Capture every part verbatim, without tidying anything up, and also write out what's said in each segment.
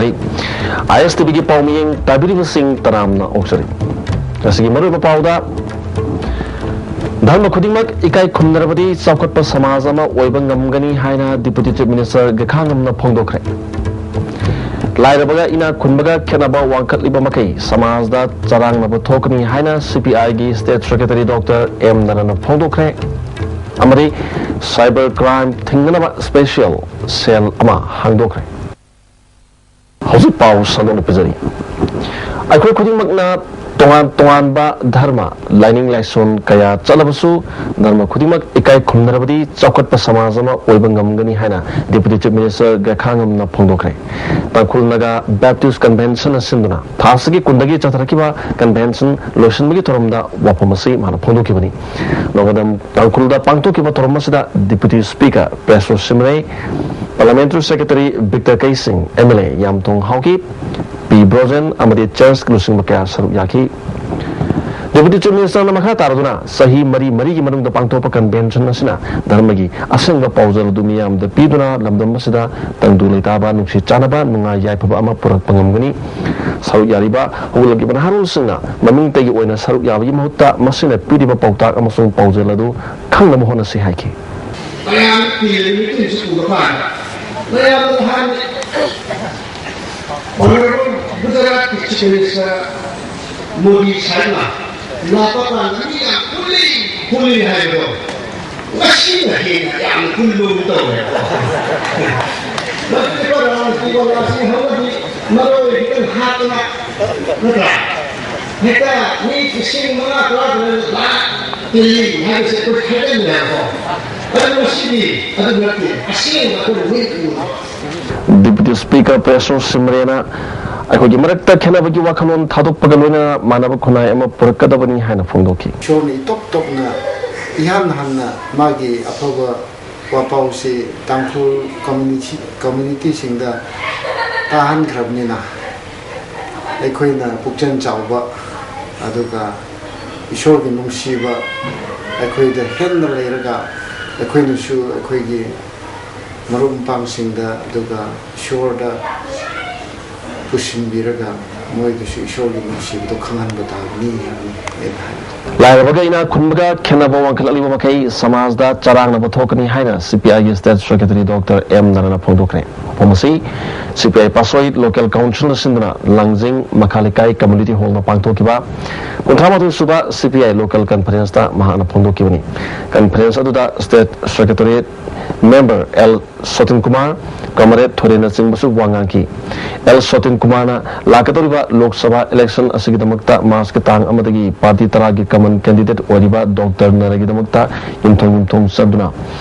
ꯑꯥꯏ ꯑꯦꯁ T ꯚꯤꯒꯤ ꯄꯥꯎꯃꯤꯌꯦꯡ ꯇꯥꯕꯤꯔꯤꯕꯁꯤꯡ ꯇꯔꯥꯝꯅ ꯑꯣꯛꯆꯔꯤ꯫ ꯉꯁꯤꯒꯤ ꯃꯔꯨꯑꯣꯏꯕ ꯄꯥꯎꯗ, ꯙꯔꯃ ꯈꯨꯗꯤꯡꯃꯛ ꯏꯀꯥꯏ ꯈꯨꯝꯅꯔꯕꯗꯤ ꯆꯥꯎꯈꯠꯄ ꯁꯃꯥꯖ ꯑꯃ ꯑꯣꯏꯕ ꯉꯝꯒꯅꯤ ꯍꯥꯏꯅ Deputy Chief Minister ꯒꯦꯈꯥꯉꯝꯅ ꯐꯣꯡꯗꯣꯛꯈ꯭ꯔꯦ꯫ ꯂꯥꯏꯔꯕꯒ ꯏꯅꯥꯛ ꯈꯨꯟꯕꯒ ꯈꯦꯠꯅꯕ ꯋꯥꯡꯈꯠꯂꯤꯕ ꯃꯈꯩ ꯁꯃꯥꯖꯗ ꯆꯔꯥꯡꯅꯕ ꯊꯣꯛꯀꯅꯤ ꯍꯥꯏꯅ ꯁꯤ ꯄꯤ ꯑꯥꯏꯒꯤ State Secretary Doctor ꯑꯦꯝ ꯅꯔꯥꯅ ꯐꯣꯡꯗꯣꯛꯈ꯭ꯔꯦ꯫ ꯑꯃꯗꯤ cyber crime ꯊꯤꯡꯅꯅꯕ special cell ꯑꯃ ꯍꯥꯡꯗꯣꯛꯈ꯭ꯔꯦ꯫ ꯍꯧꯖꯤꯛ ꯄꯥꯎ ꯁꯟꯗꯣꯛꯅ ꯄꯤꯖꯔꯤ꯫ ꯑꯩꯈꯣꯏ ꯈꯨꯗꯤꯡꯃꯛꯅ ꯇꯣꯉꯥꯟ ꯇꯣꯉꯥꯟꯕ ꯙꯔꯃ, ꯂꯥꯏꯅꯤꯡ ꯂꯥꯏꯁꯣꯟ ꯀꯌꯥ ꯆꯠꯂꯕꯁꯨ, ꯙꯔꯃ ꯈꯨꯗꯤꯡꯃꯛ ꯏꯀꯥꯏ ꯈꯨꯝꯅꯔꯕꯗꯤ ꯆꯥꯎꯈꯠꯄ ꯁꯃꯥꯖ ꯑꯃ ꯑꯣꯏꯕ ꯉꯝꯒꯅꯤ ꯍꯥꯏꯅ Deputy Chief Minister ꯒꯦꯈꯥꯉꯝꯅ ꯐꯣꯡꯗꯣꯛꯈ꯭ꯔꯦ꯫ ꯇꯥꯡꯈꯨꯜ ꯅꯥꯒꯥ Baptist Convention ꯅ ꯁꯤꯟꯗꯨꯅ ꯊꯥ ꯑꯁꯤꯒꯤ ꯀꯨꯟꯗꯒꯤ ꯆꯠꯊꯔꯛꯈꯤꯕ convention ꯂꯣꯏꯁꯤꯟꯕꯒꯤ ꯊꯧꯔꯝꯗ ꯋꯥꯐꯝ ꯑꯁꯤ ꯃꯥꯅ ꯐꯣꯡꯗꯣꯛꯈꯤꯕꯅꯤ꯫ ꯅꯣꯡꯃꯗꯝ ꯇꯥꯡꯈꯨꯜꯗ ꯄꯥꯡꯊꯣꯛꯈꯤꯕ ꯊꯧꯔꯝ ꯑꯁꯤꯗ Deputy Speaker ꯄ꯭ꯔꯦꯁꯣ ꯁꯤꯃꯔꯦ, Parliamentary Secretary Victor Keishing, M L A Yamthong Haokip, P Brojen ꯑꯃꯗꯤ church ꯂꯨꯆꯤꯡꯕ ꯀꯌꯥ ꯁꯔꯨꯛ ꯌꯥꯈꯤ꯫ Deputy Chief Minister ꯅ ꯃꯈꯥ ꯇꯥꯔꯗꯨꯅ ꯆꯍꯤ ꯃꯔꯤ ꯃꯔꯤꯒꯤ ꯃꯅꯨꯡꯗ ꯄꯥꯡꯊꯣꯛꯄ convention ꯑꯁꯤꯅ ꯙꯔꯃꯒꯤ ꯑꯁꯦꯡꯕ ꯄꯥꯎꯖꯦꯜ ꯑꯗꯨ ꯃꯤꯌꯥꯝꯗ ꯄꯤꯗꯨꯅ ꯂꯝꯗꯝ ꯑꯁꯤꯗ ꯇꯪꯗꯨ ꯂꯩꯇꯥꯕ, ꯅꯨꯡꯁꯤ ꯆꯥꯟꯅꯕ, ꯅꯨꯡꯉꯥꯏ ꯌꯥꯏꯐꯕ ꯑꯃ ꯄꯨꯔꯛꯄ ꯉꯝꯒꯅꯤ꯫ ꯁꯔꯨꯛ ꯌꯥꯔꯤꯕ ꯍꯧꯒꯠꯂꯛꯂꯤꯕ ꯅꯍꯥꯔꯣꯜꯁꯤꯡꯅ ꯃꯃꯤꯡꯇꯒꯤ ꯑꯣꯏꯅ ꯁꯔꯨꯛ ꯌꯥꯕꯒꯤ ꯃꯍꯨꯠꯇ ꯃꯁꯤꯅ ꯄꯤꯔꯤꯕ ꯄꯥꯎꯇꯥꯛ ꯑꯃꯁꯨꯡ ꯄꯥꯎꯖꯦꯜ ꯑꯗꯨ ꯈꯪꯅꯕ ꯍꯣꯠꯅꯁꯤ ꯍꯥꯏꯈꯤ꯫ ꯃꯌꯥꯝ ꯄꯤꯔꯤꯕ ꯃꯤꯇꯤꯡꯁꯤ ꯎꯕ ꯀꯥꯟꯗ ꯃꯌꯥꯝꯅ ꯅꯍꯥꯟ Honorable Gujarat Chief Minister Modi ꯁꯥꯍꯦꯕꯅ ꯂꯥꯛꯄ ꯀꯥꯟꯗ ꯃꯤ ꯌꯥꯝ ꯄꯨꯜꯂꯤ, ꯄꯨꯜꯂꯤ ꯍꯥꯏꯕꯗꯣ ꯉꯁꯤꯅ ꯍꯦꯟꯅ ꯌꯥꯝ ꯄꯨꯟꯕꯒꯨꯝ ꯇꯧꯋꯦ꯫ ꯃꯁꯤꯗꯤ ꯄ꯭ꯔꯙꯥꯟ ꯃꯟꯇ꯭ꯔꯤ ꯋꯥꯂꯥꯁꯤꯡ ꯍꯧꯅꯗꯤ ꯃꯔꯣꯏ ꯈꯤꯇꯪ ꯍꯥꯞꯇꯅ, ꯅꯠꯇ꯭ꯔꯥ? ꯍꯦꯛꯇ ꯃꯤ ꯂꯤꯁꯤꯡ ꯃꯉꯥ, ꯇꯔꯥ, ꯇꯔꯦꯠ ꯂꯥꯛ ꯇꯤꯜꯂꯤ ꯍꯥꯏꯕꯁꯦ ꯑꯩꯈꯣꯏ ꯊꯥꯖꯅꯤꯡꯉꯦꯕꯀꯣ꯫ ꯑꯗꯨ ꯃꯁꯤꯗꯤ ꯑꯗꯨ ꯅꯠꯇꯦ꯫ ꯑꯁꯦꯡꯕ ꯑꯩꯈꯣꯏꯅ ꯃꯤꯠ ꯎꯕ꯫ Deputy Speaker ꯄ꯭ꯔꯦꯁꯣ ꯁꯤꯃꯔꯦꯅ ꯑꯩꯈꯣꯏꯒꯤ ꯃꯔꯛꯇ ꯈꯦꯠꯅꯕꯒꯤ ꯋꯥꯈꯜꯂꯣꯟ ꯊꯥꯗꯣꯛꯄꯒ ꯂꯣꯏꯅꯅ ꯃꯥꯟꯅꯕ ꯈꯨꯟꯅꯥꯏ ꯑꯃ ꯄꯨꯔꯛꯀꯗꯕꯅꯤ ꯍꯥꯏꯅ ꯐꯣꯡꯗꯣꯛꯈꯤ꯫ ꯏꯁꯣꯔꯅ ꯏꯇꯣꯞ ꯇꯣꯞꯅ ꯏꯍꯥꯟ ꯍꯥꯟꯅ ꯃꯥꯒꯤ ꯑꯐꯕ ꯋꯥꯄꯥꯎꯁꯤ ꯇꯥꯡꯈꯨꯜ community, communityꯁꯤꯡꯗ ꯇꯥꯍꯟꯈ꯭ꯔꯕꯅꯤꯅ, ꯑꯩꯈꯣꯏꯅ ꯄꯨꯛꯆꯦꯜ ꯆꯥꯎꯕ, ꯑꯗꯨꯒ ꯏꯁꯣꯔꯒꯤ ꯅꯨꯡꯁꯤꯕ ꯑꯩꯈꯣꯏꯗ ꯍꯦꯟꯅ ꯂꯩꯔꯒ, ꯑꯩꯈꯣꯏꯅꯁꯨ ꯑꯩꯈꯣꯏꯒꯤ ꯃꯔꯨꯞ ꯃꯄꯥꯡꯁꯤꯡꯗ, ꯑꯗꯨꯒ ꯏꯁꯣꯔꯗ ꯄꯨꯁꯤꯟꯕꯤꯔꯒ ꯃꯣꯏꯗꯁꯨ ꯏꯁꯣꯔꯒꯤ ꯅꯨꯡꯁꯤꯕꯗꯣ ꯈꯪꯍꯟꯕ ꯇꯥꯕꯅꯤ ꯍꯥꯏꯅ ꯑꯩꯅ ꯍꯥꯏꯅꯤꯡꯉꯤ꯫ ꯂꯥꯏꯔꯕꯒ ꯏꯅꯥꯛ ꯈꯨꯟꯕꯒ ꯈꯦꯠꯅꯕ ꯋꯥꯡꯈꯠꯂꯛꯂꯤꯕ ꯃꯈꯩ ꯁꯃꯥꯖꯗ ꯆꯔꯥꯡꯅꯕ ꯊꯣꯛꯀꯅꯤ ꯍꯥꯏꯅ ꯁꯤ ꯄꯤ ꯑꯥꯏꯒꯤ ꯁ꯭ꯇꯦꯠ ꯁꯦꯀ꯭ꯔꯦꯇꯔꯤ ꯗꯣꯛꯇꯔ ꯑꯦꯝ ꯅꯔꯅ ꯐꯣꯡꯗꯣꯛꯈ꯭ꯔꯦ꯫ ꯋꯥꯐꯝ ꯑꯁꯤ ꯁꯤ ꯄꯤ ꯑꯥꯏ ꯄꯥꯁꯣꯏ ꯂꯣꯀꯦꯜ ꯀꯥꯎꯟꯁꯤꯜꯅ ꯁꯤꯟꯗꯨꯅ ꯂꯥꯡꯖꯤꯡ ꯃꯈꯥ ꯂꯩꯀꯥꯏ ꯀꯝꯃ꯭ꯌꯨꯅꯤꯇꯤ ꯍꯣꯜꯗ ꯄꯥꯡꯊꯣꯛꯈꯤꯕ ꯀꯨꯟꯊ꯭ꯔꯥ ꯃꯥꯊꯣꯏ ꯁꯨꯕ ꯁꯤ ꯄꯤ ꯑꯥꯏ ꯂꯣꯀꯦꯜ ꯀꯟꯐꯔꯦꯟꯁꯇ ꯃꯍꯥꯛꯅ ꯐꯣꯡꯗꯣꯛꯈꯤꯕꯅꯤ꯫ ꯀꯟꯐꯔꯦꯟꯁ ꯑꯗꯨꯗ state secretariat member L ꯁꯣꯇꯤꯟ Kumar, ꯀꯃꯔꯦꯠ ꯊꯣꯔꯦꯟꯅꯆꯤꯡꯕꯁꯨ ꯋꯥ ꯉꯥꯡꯈꯤ꯫ ꯑꯦꯜ ꯁꯣꯇꯤꯟ ꯀꯨꯃꯥꯔꯅ ꯂꯥꯛꯀꯗꯧꯔꯤꯕ ꯂꯣꯛ ꯁꯚꯥ ꯏꯂꯦꯛꯁꯟ ꯑꯁꯤꯒꯤꯗꯃꯛꯇ ꯃꯥꯔꯆꯀꯤ ꯇꯥꯡ ꯑꯃꯗꯒꯤ ꯄꯥꯔꯇꯤ ꯇꯔꯥꯒꯤ ꯀꯃꯟ ꯀꯦꯟꯗꯤꯗꯦꯠ ꯑꯣꯏꯔꯤꯕ ꯗꯣꯛꯇꯔ ꯅꯔꯒꯤꯗꯃꯛꯇ ꯌꯨꯝꯊꯣꯡ ꯌꯨꯝꯊꯣꯡ ꯆꯠꯇꯨꯅ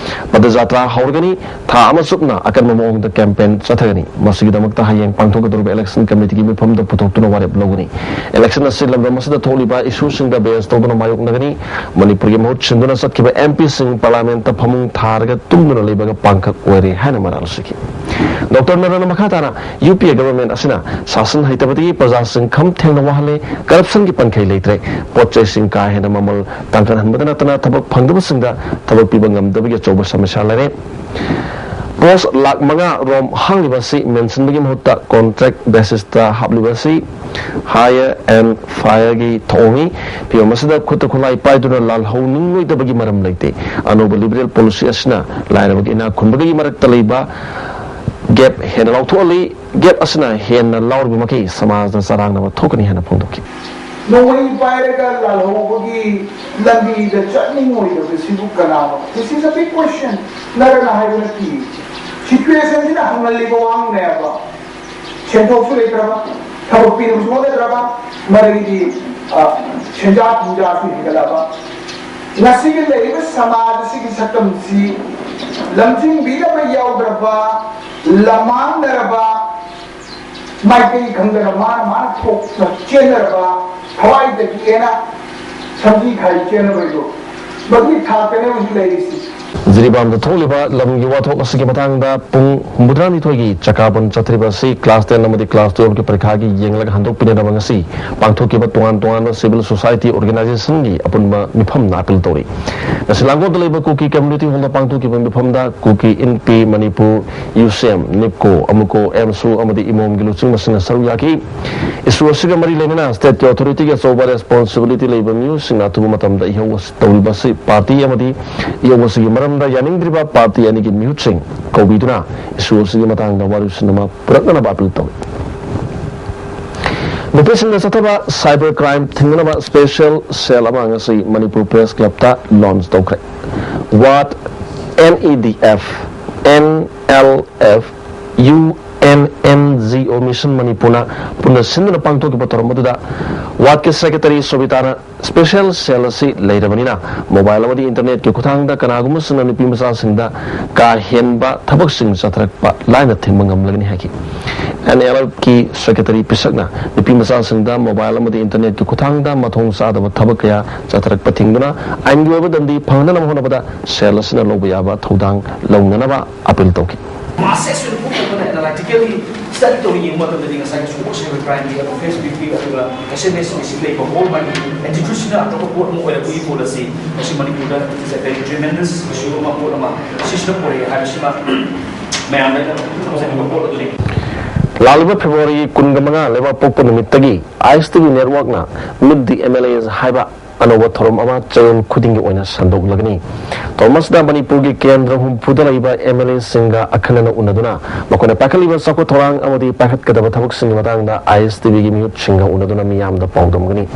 ꯄꯗꯖꯥꯇ꯭ꯔꯥ ꯍꯧꯔꯒꯅꯤ꯫ ꯊꯥ ꯑꯃ ꯆꯨꯞꯅ ꯑꯀꯟꯕ ꯃꯑꯣꯡꯗ ꯀꯦꯝꯄꯦꯟ ꯆꯠꯊꯒꯅꯤ꯫ ꯃꯁꯤꯒꯤꯗꯃꯛꯇ ꯍꯌꯦꯡ ꯄꯥꯡꯊꯣꯛꯀꯗꯧꯔꯤꯕ ꯏꯂꯦꯛꯁꯟ ꯀꯃꯤꯇꯤꯒꯤ ꯃꯤꯐꯝꯗ ꯄꯨꯊꯣꯛꯇꯨꯅ ꯋꯥꯔꯦꯞ ꯂꯧꯒꯅꯤ꯫ ꯏꯂꯦꯛꯁꯟ ꯑꯁꯤ ꯂꯝꯗꯝ ꯑꯁꯤꯗ ꯊꯣꯛꯂꯤꯕ ꯏꯁꯨꯁꯤꯡꯗ ꯕꯦꯁ ꯇꯧꯗꯨꯅ ꯃꯥꯌꯣꯛꯅꯒꯅꯤ꯫ ꯃꯅꯤꯄꯨꯔꯒꯤ ꯃꯍꯨꯠ ꯁꯤꯟꯗꯨꯅ ꯆꯠꯈꯤꯕ ꯑꯦꯝ ꯄꯤꯁꯤꯡ ꯄꯥꯔꯂꯥꯃꯦꯟꯠꯇ ꯐꯃꯨꯡ ꯊꯥꯔꯒ ꯇꯨꯝꯗꯨꯅ ꯂꯩꯕꯒ ꯄꯥꯡꯈꯛ ꯑꯣꯏꯔꯦ ꯍꯥꯏꯅ ꯃꯔꯥꯜ ꯁꯤꯈꯤ꯫ ꯗꯣꯛꯇꯔ ꯅꯔꯅ ꯃꯈꯥ ꯇꯥꯅ ꯌꯨ ꯄꯤ ꯑꯦ ꯒꯚꯔꯟꯃꯦꯟꯠ ꯑꯁꯤꯅ ꯁꯥꯁꯟ ꯍꯩꯇꯕꯗꯒꯤ ꯄ꯭ꯔꯖꯥꯁꯤꯡ ꯈꯝ ꯊꯦꯡꯅ ꯋꯥꯍꯜꯂꯦ, ꯀꯔꯞꯁꯟꯒꯤ ꯄꯟꯈꯩ ꯂꯩꯇ꯭ꯔꯦ, ꯄꯣꯠ ꯆꯩꯁꯤꯡ ꯀꯥ ꯍꯦꯟꯅ ꯃꯃꯜ ꯇꯥꯡꯈꯠꯍꯟꯕꯗ ꯅꯠꯇꯅ ꯊꯕꯛ ꯐꯪꯗꯕꯁꯤꯡꯗ ꯊꯕꯛ ꯄꯤꯕ ꯉꯝꯗꯕꯒꯤ ꯑꯆꯧꯕ ꯁꯃꯁ꯭ꯌꯥ ꯂꯩꯔꯦ꯫ ꯄꯣꯁ ꯂꯥꯈ ꯃꯉꯥ ꯔꯣꯝ ꯍꯥꯡꯂꯤꯕ ꯑꯁꯤ ꯃꯦꯟꯁꯤꯟꯕꯒꯤ ꯃꯍꯨꯠꯇ ꯀꯣꯟꯇ꯭ꯔꯦꯛ ꯕꯦꯁꯤꯁꯇ ꯍꯥꯞꯂꯤꯕ ꯑꯁꯤ ꯍꯥꯏꯌꯔ ꯑꯦꯟ ꯐꯥꯏꯌꯔꯒꯤ ꯊꯧꯑꯣꯡꯅꯤ꯫ ꯐꯤꯕꯝ ꯑꯁꯤꯗ ꯈꯨꯠꯇ ꯈꯨꯠꯂꯥꯏ ꯄꯥꯏꯗꯨꯅ ꯂꯥꯜꯍꯧꯅꯤꯡꯂꯣꯏꯗꯕꯒꯤ ꯃꯔꯝ ꯂꯩꯇꯦ꯫ ꯑꯅꯧꯕ ꯂꯤꯕꯔꯦꯜ ꯄꯣꯂꯤꯁꯤ ꯑꯁꯤꯅ ꯂꯥꯏꯔꯕꯒꯤ ꯏꯅꯥꯛ ꯈꯨꯟꯕꯒꯤ ꯃꯔꯛꯇ ꯂꯩꯕ ꯒꯦꯞ ꯍꯦꯟꯅ ꯂꯥꯎꯊꯣꯛꯍꯜꯂꯤ꯫ ꯒꯦꯞ ꯑꯁꯤꯅ ꯍꯦꯟꯅ ꯂꯥꯎꯔꯤꯕ ꯃꯈꯩ ꯁꯃꯥꯖꯗ ꯆꯔꯥꯡꯅꯕ ꯊꯣꯛꯀꯅꯤ ꯍꯥꯏꯅ ꯐꯣꯡꯗꯣꯛꯈꯤ꯫ ꯅꯣꯡꯃꯩ ꯄꯥꯏꯔꯒ ꯂꯥꯜꯍꯧꯕꯒꯤ ꯂꯝꯕꯤꯗ ꯆꯠꯅꯤꯡꯉꯣꯏꯗꯕꯁꯤꯕꯨ ꯀꯅꯥꯅꯣ? This is a big question. ꯅꯔꯅ ꯍꯥꯏꯕ ꯅꯠꯇꯦ꯫ ꯁꯤꯆꯨꯋꯦꯁꯟꯁꯤꯅ ꯍꯪꯍꯜꯂꯤꯕ ꯋꯥꯍꯪꯅꯦꯕ꯫ ꯁꯦꯟꯊꯣꯛꯁꯨ ꯂꯩꯇ꯭ꯔꯕ, ꯊꯕꯛ ꯄꯤꯅꯕꯁꯨ ꯍꯣꯠꯅꯗ꯭ꯔꯕ, ꯃꯔꯩꯗꯤ, ꯑ, ꯁꯦꯟꯖꯥ ꯊꯨꯝꯖꯥꯁꯨ ꯍꯦꯟꯒꯠꯂꯛꯑꯕ꯫ ꯉꯁꯤꯒꯤ ꯂꯩꯔꯤꯕ ꯁꯃꯥꯖ ꯑꯁꯤꯒꯤ ꯁꯛꯇꯝꯁꯤ ꯂꯝꯖꯤꯡꯕꯤꯅꯕ ꯌꯥꯎꯗ꯭ꯔꯕ, ꯂꯃꯥꯡꯅꯔꯕ, ꯃꯥꯏꯀꯩ ꯈꯪꯗꯅ ꯃꯥꯅ ꯃꯥꯅ ꯊꯣꯛꯅ ꯆꯦꯟꯅꯔꯕ, ꯊꯋꯥꯏꯗꯒꯤ ꯍꯦꯟꯅ ꯁꯝꯖꯤ ꯈꯥꯏ ꯆꯦꯟꯅꯕꯗꯣ, ꯃꯗꯨꯒꯤ ꯊꯥꯛꯇꯅꯦ ꯍꯧꯖꯤꯛ ꯂꯩꯔꯤꯁꯤ꯫ ꯖꯤꯔꯤꯕꯥꯝꯗ ꯊꯣꯛꯂꯤꯕ ꯂꯝꯒꯤ ꯋꯥꯊꯣꯛ ꯑꯁꯤꯒꯤ ꯃꯇꯥꯡꯗ ꯄꯨꯡ ꯍꯨꯝꯐꯨꯇꯔꯥꯅꯤꯊꯣꯏꯒꯤ ꯆꯀꯥꯕꯟ ꯆꯠꯊꯔꯤꯕ ꯑꯁꯤ class ten ꯑꯃꯗꯤ class twelve ꯀꯤ ꯄꯔꯤꯈꯥꯒꯤ ꯌꯦꯡꯂꯒ ꯍꯟꯗꯣꯛꯄꯤꯅꯅꯕ ꯉꯁꯤ ꯄꯥꯡꯊꯣꯛꯈꯤꯕ ꯇꯣꯉꯥꯟ ꯇꯣꯉꯥꯟꯕ civil society organization ꯒꯤ ꯑꯄꯨꯟꯕ ꯃꯤꯐꯝꯅ ꯑꯥꯄꯤꯜ ꯇꯧꯔꯤ꯫ ꯉꯁꯤ ꯂꯥꯡꯒꯣꯜꯗ ꯂꯩꯕ ꯀꯨꯀꯤ community hall ꯗ ꯄꯥꯡꯊꯣꯛꯈꯤꯕ ꯃꯤꯐꯝꯗ ꯀꯨꯀꯤ ꯏꯟꯄꯤ ꯃꯅꯤꯄꯨꯔ, ꯌꯨꯁꯦꯝ, ꯅꯤꯞꯀꯣ, ꯑꯃꯨꯀꯣ, ꯑꯦꯝꯁꯨ ꯑꯃꯗꯤ ꯏꯃꯣꯝꯒꯤ ꯂꯨꯆꯤꯡꯕꯁꯤꯡꯅ ꯁꯔꯨꯛ ꯌꯥꯈꯤ꯫ Issue ꯑꯁꯤꯒ ꯃꯔꯤ ꯂꯩꯅꯅ state ꯀꯤ authority ꯒꯤ ꯑꯆꯧꯕ responsibility ꯂꯩꯕ ꯃꯤꯑꯣꯏꯁꯤꯡꯅ ꯑꯊꯨꯕ ꯃꯇꯝꯗ ꯏꯍꯧ ꯑꯁꯤ ꯇꯧꯔꯤꯕ ꯑꯁꯤ party ꯑꯃꯗꯤ ꯏꯍꯧ ꯑꯁꯤꯒꯤ ꯃꯔꯝꯗ ꯌꯥꯅꯤꯡꯗ꯭ꯔꯤꯕ party ꯑꯅꯤꯒꯤ ꯃꯤꯍꯨꯠꯁꯤꯡ ꯀꯧꯕꯤꯗꯨꯅ issue ꯑꯁꯤꯒꯤ ꯃꯇꯥꯡꯗ ꯋꯥꯔꯤ ꯁꯤꯟꯅꯕ ꯄꯨꯔꯛꯅꯅꯕ ꯑꯥꯄꯤꯜ ꯇꯧꯏ꯫ ꯅꯨꯄꯤꯁꯤꯡꯗ ꯆꯠꯊꯕ cyber crime ꯊꯤꯡꯅꯅꯕ special cell ꯑꯃ ꯉꯁꯤ ꯃꯅꯤꯄꯨꯔ Press Club ꯇ launch ꯇꯧꯈ꯭ꯔꯦ꯫ ꯋꯥꯠ, NEDF, NLF, UNNGO Mission ꯃꯅꯤꯄꯨꯔꯅ ꯄꯨꯟꯅ ꯁꯤꯟꯗꯨꯅ ꯄꯥꯡꯊꯣꯛꯈꯤꯕ ꯊꯧꯔꯝ ꯑꯗꯨꯗ ꯋꯥꯠꯀꯤ secretary ꯁꯣꯕꯤꯇꯥꯅ special cell ꯑꯁꯤ ꯂꯩꯔꯕꯅꯤꯅ mobile ꯑꯃꯗꯤ internet ꯀꯤ ꯈꯨꯠꯊꯥꯡꯗ ꯀꯅꯥꯒꯨꯝꯕꯁꯤꯡꯅ ꯅꯨꯄꯤ ꯃꯆꯥꯁꯤꯡꯗ ꯀꯥ ꯍꯦꯟꯕ ꯊꯕꯛꯁꯤꯡ ꯆꯠꯊꯔꯛꯄ ꯂꯥꯏꯅ ꯊꯤꯡꯕ ꯉꯝꯂꯒꯅꯤ ꯍꯥꯏꯈꯤ꯫ NLF ꯀꯤ secretary ꯄꯤꯁꯛꯅ ꯅꯨꯄꯤ ꯃꯆꯥꯁꯤꯡꯗ mobile ꯑꯃꯗꯤ internet ꯀꯤ ꯈꯨꯠꯊꯥꯡꯗ ꯃꯊꯣꯡ ꯆꯥꯗꯕ ꯊꯕꯛ ꯀꯌꯥ ꯆꯠꯊꯔꯛꯄ ꯊꯤꯡꯗꯨꯅ ꯑꯥꯏꯟꯒꯤ ꯑꯣꯏꯕ ꯗꯟꯗꯤ ꯐꯪꯅꯅꯕ ꯍꯣꯠꯅꯕꯗ cell ꯑꯁꯤꯅ ꯂꯧꯕ ꯌꯥꯕ ꯊꯧꯗꯥꯡ ꯂꯧꯅꯅꯕ ꯑꯥꯄꯤꯜ ꯇꯧꯈꯤ꯫ Process ꯑꯣꯏꯅ ꯄꯨꯊꯣꯛꯄꯅ analytically study ꯇꯧꯔ ꯌꯦꯡꯕ ꯃꯇꯝꯗꯗꯤ ꯉꯁꯥꯏꯒꯤ ꯁꯣꯛꯁ ꯍꯥꯏꯕ crimeꯒꯤ ꯑꯗꯨꯒ Facebookꯀꯤ ꯑꯗꯨꯒ SNSꯀꯤ ꯁꯤ ꯂꯩꯕ whole ꯃꯥꯒꯤ attitudeꯁꯤꯅ ꯑꯇꯣꯞꯄ ꯄꯣꯠ ꯑꯃ ꯑꯣꯏꯔꯛꯄꯒꯤ ꯄꯣꯠ ꯑꯁꯤ ꯉꯁꯤ ꯃꯅꯤꯄꯨꯔꯗ is a very tremendous issue ꯑꯃ, ꯄꯣꯠ ꯑꯃ ꯁꯤꯁꯤꯅ ꯄꯨꯔꯛꯑꯦ ꯍꯥꯏꯕꯁꯤꯃ ꯃꯌꯥꯝꯗ ꯑꯩꯅ ꯊꯝꯖꯅꯤꯡꯕ ꯄꯣꯠ ꯑꯗꯨꯅꯤ꯫ ꯂꯥꯛꯂꯤꯕ February ꯀꯨꯟꯒ ꯃꯉꯥ ꯂꯩꯕꯥꯛ ꯄꯣꯛꯄ ꯅꯨꯃꯤꯠꯇꯒꯤ ISTV networkꯅ Meet the MLAs ꯍꯥꯏꯕ ꯑꯅꯧꯕ ꯊꯧꯔꯝ ꯑꯃ ꯆꯌꯣꯜ ꯈꯨꯗꯤꯡꯒꯤ ꯑꯣꯏꯅ ꯁꯟꯗꯣꯛꯂꯒꯅꯤ꯫ ꯊꯧꯔꯝ ꯑꯁꯤꯗ ꯃꯅꯤꯄꯨꯔꯒꯤ ꯀꯦꯟꯗ꯭ꯔ ꯍꯨꯝꯐꯨꯗ ꯂꯩꯕ MLAꯁꯤꯡꯒ ꯑꯈꯟꯅꯅ ꯎꯅꯗꯨꯅ ꯃꯈꯣꯏꯅ ꯄꯥꯏꯈꯠꯂꯤꯕ ꯆꯥꯎꯈꯠ ꯊꯧꯔꯥꯡ ꯑꯃꯗꯤ ꯄꯥꯏꯈꯠꯀꯗꯕ ꯊꯕꯛꯁꯤꯡꯒꯤ ꯃꯇꯥꯡꯗ ISTVꯒꯤ ꯃꯤꯍꯨꯠꯁꯤꯡꯒ ꯎꯅꯗꯨꯅ ꯃꯤꯌꯥꯝꯗ ꯄꯥꯎꯗꯝꯒꯅꯤ꯫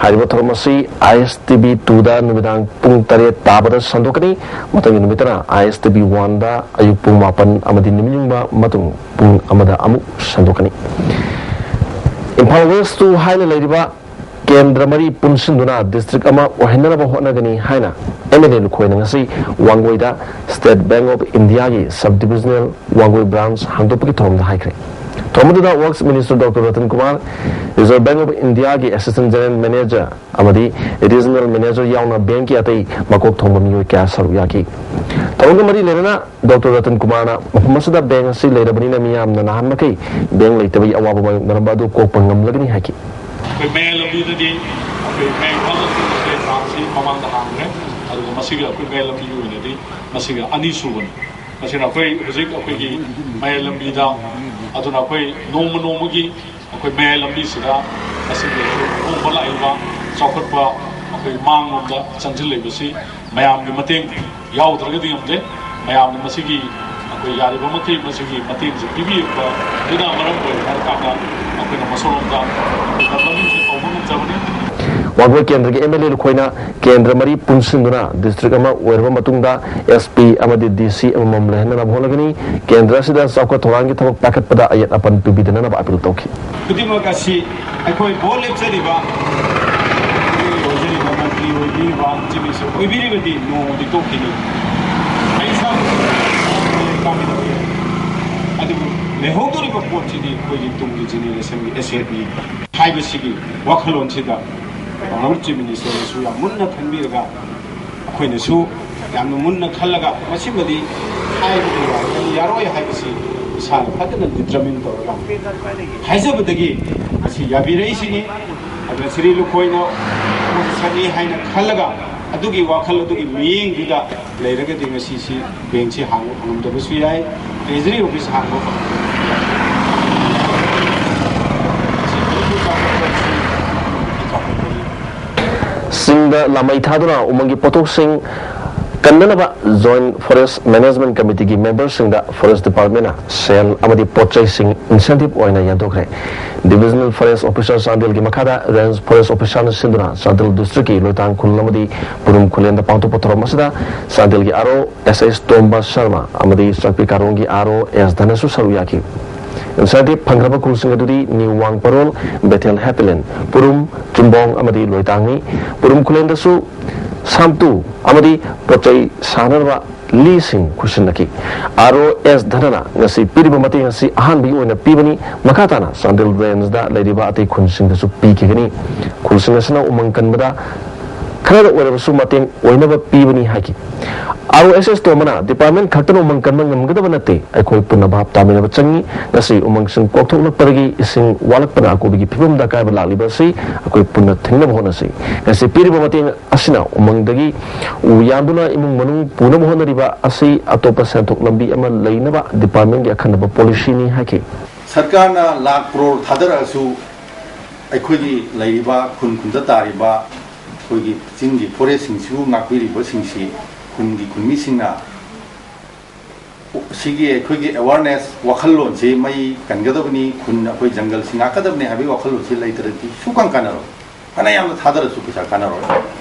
ꯍꯥꯏꯔꯤꯕ ꯊꯧꯔꯝ ꯑꯁꯤ ISTV twoꯗ ꯅꯨꯃꯤꯗꯥꯡ ꯄꯨꯡ ꯇꯔꯦꯠ ꯇꯥꯕꯗ ꯁꯟꯗꯣꯛꯀꯅꯤ꯫ ꯃꯊꯪꯒꯤ ꯅꯨꯃꯤꯠꯇꯅ ISTV oneꯗ ꯑꯌꯨꯛ ꯄꯨꯡ ꯃꯥꯄꯟ ꯑꯃꯗꯤ ꯅꯨꯃꯤꯠ ꯌꯨꯡꯕ ꯃꯇꯨꯡ ꯄꯨꯡ ꯑꯃꯗ ꯑꯃꯨꯛ ꯁꯟꯗꯣꯛꯀꯅꯤ꯫ ꯏꯝꯐꯥꯜ West two ꯍꯥꯏꯅ ꯂꯩꯔꯤꯕ ꯀꯦꯟꯗ꯭ꯔ ꯃꯔꯤ ꯄꯨꯟꯁꯤꯟꯗꯨꯅ district ꯑꯃ ꯑꯣꯏꯍꯟꯅꯅꯕ ꯍꯣꯠꯅꯒꯅꯤ ꯍꯥꯏꯅ MLA ꯂꯨꯈꯣꯏꯅ ꯉꯁꯤ ꯋꯥꯡꯒꯣꯏꯗ State Bank of Indiaꯒꯤ sub divisional Wangoi branch ꯍꯥꯡꯗꯣꯛꯄꯒꯤ ꯊꯧꯔꯝꯗ ꯍꯥꯏꯈ꯭ꯔꯦ꯫ ꯊꯧꯔꯝ ꯑꯗꯨꯗ Works Minister Doctor Ratan Kumar, Reserve Bank of India ꯒꯤ Assistant General Manager ꯑꯃꯗꯤ Regional Manager ꯌꯥꯎꯅ ꯕꯦꯡꯀꯤ ꯑꯇꯩ ꯃꯀꯣꯛ ꯊꯣꯡꯕ ꯃꯤꯑꯣꯏ ꯀꯌꯥ ꯁꯔꯨꯛ ꯌꯥꯈꯤ꯫ ꯊꯧꯔꯝꯒ ꯃꯔꯤ ꯂꯩꯅꯅ ꯗꯣꯛꯇꯔ ꯔꯇꯟ ꯀꯨꯃꯥꯔꯅ ꯃꯐꯝ ꯑꯁꯤꯗ ꯕꯦꯡ ꯑꯁꯤ ꯂꯩꯔꯕꯅꯤꯅ ꯃꯤꯌꯥꯝꯅ ꯅꯍꯥꯟ ꯃꯈꯩ ꯕꯦꯡ ꯂꯩꯇꯕꯒꯤ ꯑꯋꯥꯕ ꯃꯥꯌꯣꯛꯅꯔꯝꯕ ꯑꯗꯨ ꯀꯣꯛꯄ ꯉꯝꯂꯒꯅꯤ ꯍꯥꯏꯈꯤ꯫ ꯑꯩꯈꯣꯏ ꯃꯌꯥꯏ ꯂꯝꯕꯤꯗꯗꯤ ꯑꯩꯈꯣꯏ ꯃꯌꯥꯏ ꯏꯝꯐꯥꯜ ꯂꯝꯕꯤ ꯂꯩꯔꯦ, ꯇ꯭ꯔꯥꯝꯁꯤ ꯃꯃꯥꯡꯗ ꯍꯥꯡꯈ꯭ꯔꯦ꯫ ꯑꯗꯨꯒ ꯃꯁꯤꯒ ꯑꯩꯈꯣꯏ ꯃꯌꯥꯏ ꯂꯝꯕꯤꯒꯤ ꯑꯣꯏꯅꯗꯤ ꯃꯁꯤꯒ ꯑꯅꯤ ꯁꯨꯕꯅꯤ꯫ ꯃꯁꯤꯅ ꯑꯩꯈꯣꯏ ꯍꯧꯖꯤꯛ ꯑꯩꯈꯣꯏꯒꯤ ꯃꯌꯥꯏ ꯂꯝꯕꯤꯗ, ꯑꯗꯨꯅ ꯑꯩꯈꯣꯏ ꯅꯣꯡꯃ ꯅꯣꯡꯃꯒꯤ ꯑꯩꯈꯣꯏ ꯃꯌꯥꯏ ꯂꯝꯕꯤꯁꯤꯗ ꯉꯁꯤꯒꯤ ꯑꯩꯈꯣꯏ ꯍꯣꯡꯕ ꯂꯥꯛꯏꯕ ꯆꯥꯎꯈꯠꯄ ꯑꯩꯈꯣꯏ ꯃꯥꯡꯂꯣꯝꯗ ꯆꯪꯁꯤꯜꯂꯛꯏꯕꯁꯤ ꯃꯌꯥꯝꯒꯤ ꯃꯇꯦꯡ ꯌꯥꯎꯗ꯭ꯔꯒꯗꯤ ꯉꯝꯗꯦ꯫ ꯃꯌꯥꯝꯅ ꯃꯁꯤꯒꯤ ꯑꯩꯈꯣꯏ ꯌꯥꯔꯤꯕ ꯃꯈꯩ ꯃꯁꯤꯒꯤ ꯃꯇꯦꯡꯁꯦ ꯄꯤꯕꯤꯔꯛꯄꯗꯨꯅ ꯃꯔꯝ ꯑꯣꯏꯔꯦ ꯍꯥꯏꯔ ꯀꯥꯟꯗ ꯑꯩꯈꯣꯏꯅ ꯃꯁꯣꯝꯂꯣꯝꯗ ꯂꯝꯕꯤꯁꯦ ꯇꯧꯕ ꯉꯝꯖꯕꯅꯤ꯫ ꯋꯥꯡꯒꯣꯏ ꯀꯦꯟꯗ꯭ꯔꯒꯤ M L A ꯂꯨꯈꯣꯏꯅ ꯀꯦꯟꯗ꯭ꯔ ꯃꯔꯤ ꯄꯨꯟꯁꯤꯟꯗꯨꯅ ꯗꯤꯁꯇ꯭ꯔꯤꯛ ꯑꯃ ꯑꯣꯏꯔꯕ ꯃꯇꯨꯡꯗ S P ꯑꯃꯗꯤ D C ꯑꯃꯃꯝ ꯂꯩꯍꯟꯅꯅꯕ ꯍꯣꯠꯅꯒꯅꯤ꯫ ꯀꯦꯟꯗ꯭ꯔ ꯑꯁꯤꯗ ꯆꯥꯎꯈꯠ ꯊꯧꯔꯥꯡꯒꯤ ꯊꯕꯛ ꯄꯥꯏꯈꯠꯄꯗ ꯑꯌꯦꯠ ꯑꯄꯟ ꯄꯤꯕꯤꯗꯅꯕ ꯑꯥꯄꯤꯜ ꯇꯧꯈꯤ꯫ ꯈꯨꯗꯤꯡꯃꯛ ꯑꯁꯤ ꯑꯩꯈꯣꯏ ꯚꯣꯠ ꯂꯦꯞꯆꯔꯤꯕ, ꯑꯩꯈꯣꯏꯒꯤ ꯑꯣꯏꯖꯔꯤꯕ ꯃꯟꯇ꯭ꯔꯤ ꯑꯣꯏꯕꯤꯔꯤꯕ, ꯆꯤꯞ ꯃꯤꯅꯤꯁꯇꯔ ꯑꯣꯏꯕꯤꯔꯒꯗꯤ ꯅꯣꯡꯃꯗꯤ ꯇꯣꯛꯈꯤꯅꯤ꯫ ꯑꯩ ꯏꯁꯥꯃꯛꯁꯨ ꯂꯩꯀꯥꯏꯒꯤ ꯑꯣꯏ꯫ ꯑꯗꯨꯕꯨ ꯂꯩꯍꯧꯗꯣꯔꯤꯕ ꯄꯣꯠꯁꯤꯗꯤ ꯑꯩꯈꯣꯏꯒꯤ ꯇꯨꯡꯒꯤ ꯖꯦꯅꯦꯔꯦꯁꯟꯒꯤ ꯑꯦꯁꯦꯠꯅꯤ ꯍꯥꯏꯕꯁꯤꯒꯤ ꯋꯥꯈꯜꯂꯣꯟꯁꯤꯗ ꯑꯣꯅꯔꯦꯕꯜ ꯆꯤꯞ ꯃꯤꯅꯤꯁꯇꯔꯅꯁꯨ ꯌꯥꯝ ꯃꯨꯟꯅ ꯈꯟꯕꯤꯔꯒ ꯑꯩꯈꯣꯏꯅꯁꯨ ꯌꯥꯝꯅ ꯃꯨꯟꯅ ꯈꯜꯂꯒ ꯃꯁꯤꯃꯗꯤ ꯍꯥꯏꯕꯗꯤ ꯌꯥꯒꯅꯤ, ꯌꯥꯔꯣꯏ ꯍꯥꯏꯕꯁꯤ ꯏꯁꯥꯅ ꯐꯖꯅ ꯗꯤꯇꯔꯃꯤꯟ ꯇꯧꯔꯒ ꯍꯥꯏꯖꯕꯗꯒꯤ ꯉꯁꯤ ꯌꯥꯕꯤꯔꯛꯏꯁꯤꯅꯤ꯫ ꯑꯗꯨꯅ ꯁꯤꯔꯤ ꯂꯨꯈꯣꯏꯅ ꯁꯛꯏ ꯍꯥꯏꯅ ꯈꯜꯂꯒ ꯑꯗꯨꯒꯤ ꯋꯥꯈꯜ ꯑꯗꯨꯒꯤ ꯃꯤꯠꯌꯦꯡꯗꯨꯗ ꯂꯩꯔꯒꯗꯤ ꯉꯁꯤꯁꯤ ꯕꯦꯡꯁꯤ ꯍꯥꯡꯕ ꯐꯪꯉꯝꯗꯕꯁꯨ ꯌꯥꯏ, ꯇ꯭ꯔꯦꯖꯔꯤ ꯑꯣꯐꯤꯁ ꯍꯥꯡꯕ ꯐꯪꯉꯝꯗꯕꯁꯨ ꯌꯥꯏ꯫ ꯃꯁꯤ ꯃꯅꯤꯄꯨꯔ ꯆꯥꯎꯈꯠꯄ ꯑꯁꯤ ꯆꯥꯎꯈꯠꯄꯒꯤ ꯆꯤꯡꯗ ꯂꯥꯃꯩ ꯊꯥꯗꯨꯅ ꯎꯃꯪꯒꯤ ꯄꯣꯠꯊꯣꯛꯁꯤꯡ ꯀꯟꯅꯅꯕ Joint Forest Management Committeeꯒꯤ memberꯁꯤꯡꯗ Forest Departmentꯅ ꯁꯦꯜ ꯑꯃꯗꯤ ꯄꯣꯠ ꯆꯩꯁꯤꯡ incentive ꯑꯣꯏꯅ ꯌꯦꯟꯊꯣꯛꯈ꯭ꯔꯦ꯫ Divisional Forest Officer ꯆꯥꯟꯗꯦꯜꯒꯤ ꯃꯈꯥꯗ Range Forest Officerꯅ ꯁꯤꯟꯗꯨꯅ ꯆꯥꯟꯗꯦꯜ districtꯀꯤ ꯂꯣꯏꯇꯥꯡ ꯈꯨꯜ ꯑꯃꯗꯤ ꯄꯨꯔꯨꯝ ꯈꯨꯂꯦꯟꯗ ꯄꯥꯡꯊꯣꯛꯄ ꯊꯧꯔꯝ ꯑꯁꯤꯗ ꯆꯥꯟꯗꯦꯜꯒꯤ R O S S ꯇꯣꯝꯕ ꯁꯔꯃ ꯑꯃꯗꯤ ꯆꯥꯛꯄꯤ ꯀꯥꯔꯣꯡꯒꯤ R O S ꯙꯅꯁꯨ ꯁꯔꯨꯛ ꯌꯥꯈꯤ꯫ Incentive ꯐꯪꯈ꯭ꯔꯕ ꯈꯨꯜꯁꯤꯡ ꯑꯗꯨꯗꯤ ꯅ꯭ꯌꯨ ꯋꯥꯡꯄꯔꯣꯜ, ꯕꯦꯊꯦꯜ ꯍꯦꯄꯤꯂꯦꯟ, ꯄꯨꯔꯨꯝ, ꯆꯨꯝꯕꯣꯡ ꯑꯃꯗꯤ ꯂꯣꯏꯇꯥꯡꯅꯤ꯫ ꯄꯨꯔꯨꯝ ꯈꯨꯂꯦꯟꯗꯁꯨ ꯁꯥꯝꯇꯨ ꯑꯃꯗꯤ ꯄꯣꯠꯆꯩ ꯁꯥꯅꯅꯕ ꯂꯤꯁꯤꯡ ꯈꯨꯠꯁꯤꯟꯅꯈꯤ꯫ ꯑꯥꯔ ꯑꯣ ꯑꯦꯁ ꯙꯅꯅ ꯉꯁꯤ ꯄꯤꯔꯤꯕ ꯃꯇꯦꯡ ꯑꯁꯤ ꯑꯍꯥꯟꯕꯒꯤ ꯑꯣꯏꯅ ꯄꯤꯕꯅꯤ꯫ ꯃꯈꯥ ꯇꯥꯅ ꯆꯥꯟꯗꯦꯜ ꯔꯦꯟꯖꯗ ꯂꯩꯔꯤꯕ ꯑꯇꯩ ꯈꯨꯟꯁꯤꯡꯗꯁꯨ ꯄꯤꯈꯤꯒꯅꯤ꯫ ꯈꯨꯜꯁꯤꯡ ꯑꯁꯤꯅ ꯎꯃꯪ ꯀꯟꯕꯗ ꯈꯔꯗ ꯑꯣꯏꯔꯕꯁꯨ ꯃꯇꯦꯡ ꯑꯣꯏꯅꯕ ꯄꯤꯕꯅꯤ ꯍꯥꯏꯈꯤ꯫ ꯑꯥꯔ ꯑꯣ ꯑꯦꯁ ꯑꯦꯁ ꯇꯣꯝꯕꯅ department ꯈꯛꯇꯅ ꯎꯃꯪ ꯀꯟꯕ ꯉꯝꯒꯗꯕ ꯅꯠꯇꯦ, ꯑꯩꯈꯣꯏ ꯄꯨꯟꯅ ꯚꯥꯞ ꯇꯥꯃꯤꯟꯅꯕ ꯆꯪꯏ꯫ ꯉꯁꯤ ꯎꯃꯪꯁꯤꯡ ꯀꯣꯛꯊꯣꯛꯂꯛꯄꯗꯒꯤ ꯏꯁꯤꯡ ꯋꯥꯠꯂꯛꯄꯅ ꯑꯀꯣꯏꯕꯒꯤ ꯐꯤꯕꯝꯗ ꯑꯀꯥꯏꯕ ꯂꯥꯛꯂꯤꯕ ꯑꯁꯤ ꯑꯩꯈꯣꯏ ꯄꯨꯟꯅ ꯊꯤꯡꯅꯕ ꯍꯣꯠꯅꯁꯤ꯫ ꯉꯁꯤ ꯄꯤꯔꯤꯕ ꯃꯇꯦꯡ ꯑꯁꯤꯅ ꯎꯃꯪꯗꯒꯤ ꯎ ꯌꯥꯟꯗꯨꯅ ꯏꯃꯨꯡ ꯃꯅꯨꯡ ꯄꯨꯅꯕ ꯍꯣꯠꯅꯔꯤꯕ ꯑꯁꯤ ꯑꯇꯣꯞꯄ ꯁꯦꯟꯊꯣꯛ ꯂꯝꯕꯤ ꯑꯃ ꯂꯩꯅꯕ departmentꯀꯤ ꯑꯈꯟꯅꯕ policyꯅꯤ ꯍꯥꯏꯈꯤ꯫ ꯁꯔꯀꯥꯔꯅ ꯂꯥꯈ ꯀ꯭ꯔꯣꯔ ꯊꯥꯗꯔꯛꯑꯁꯨ, ꯑꯩꯈꯣꯏꯒꯤ ꯂꯩꯔꯤꯕ ꯈꯨꯟ ꯈꯨꯟꯗ ꯇꯥꯔꯤꯕ ꯑꯩꯈꯣꯏꯒꯤ ꯆꯤꯡꯒꯤ forestꯁꯤꯡꯁꯤꯕꯨ ꯉꯥꯛꯄꯤꯔꯤꯕꯁꯤꯡꯁꯤ ꯈꯨꯟꯒꯤ ꯈꯨꯟꯃꯤꯁꯤꯡꯅ ꯁꯤꯒꯤ ꯑꯩꯈꯣꯏꯒꯤ awareness ꯋꯥꯈꯜꯂꯣꯟꯁꯤ ꯃꯩ ꯀꯟꯒꯗꯕꯅꯤ, ꯈꯨꯟ ꯑꯩꯈꯣꯏ ꯖꯪꯒꯜꯁꯤ ꯉꯥꯛꯀꯗꯕꯅꯤ ꯍꯥꯏꯕꯒꯤ ꯋꯥꯈꯜꯂꯣꯟꯁꯤ ꯂꯩꯇ꯭ꯔꯗꯤ ꯁꯨꯡꯀꯥꯟ ꯀꯥꯟꯅꯔꯣꯏ꯫ ꯐꯅ ꯌꯥꯝꯅ ꯊꯥꯗꯔꯁꯨ ꯄꯩꯁꯥ ꯀꯥꯟꯅꯔꯣꯏ꯫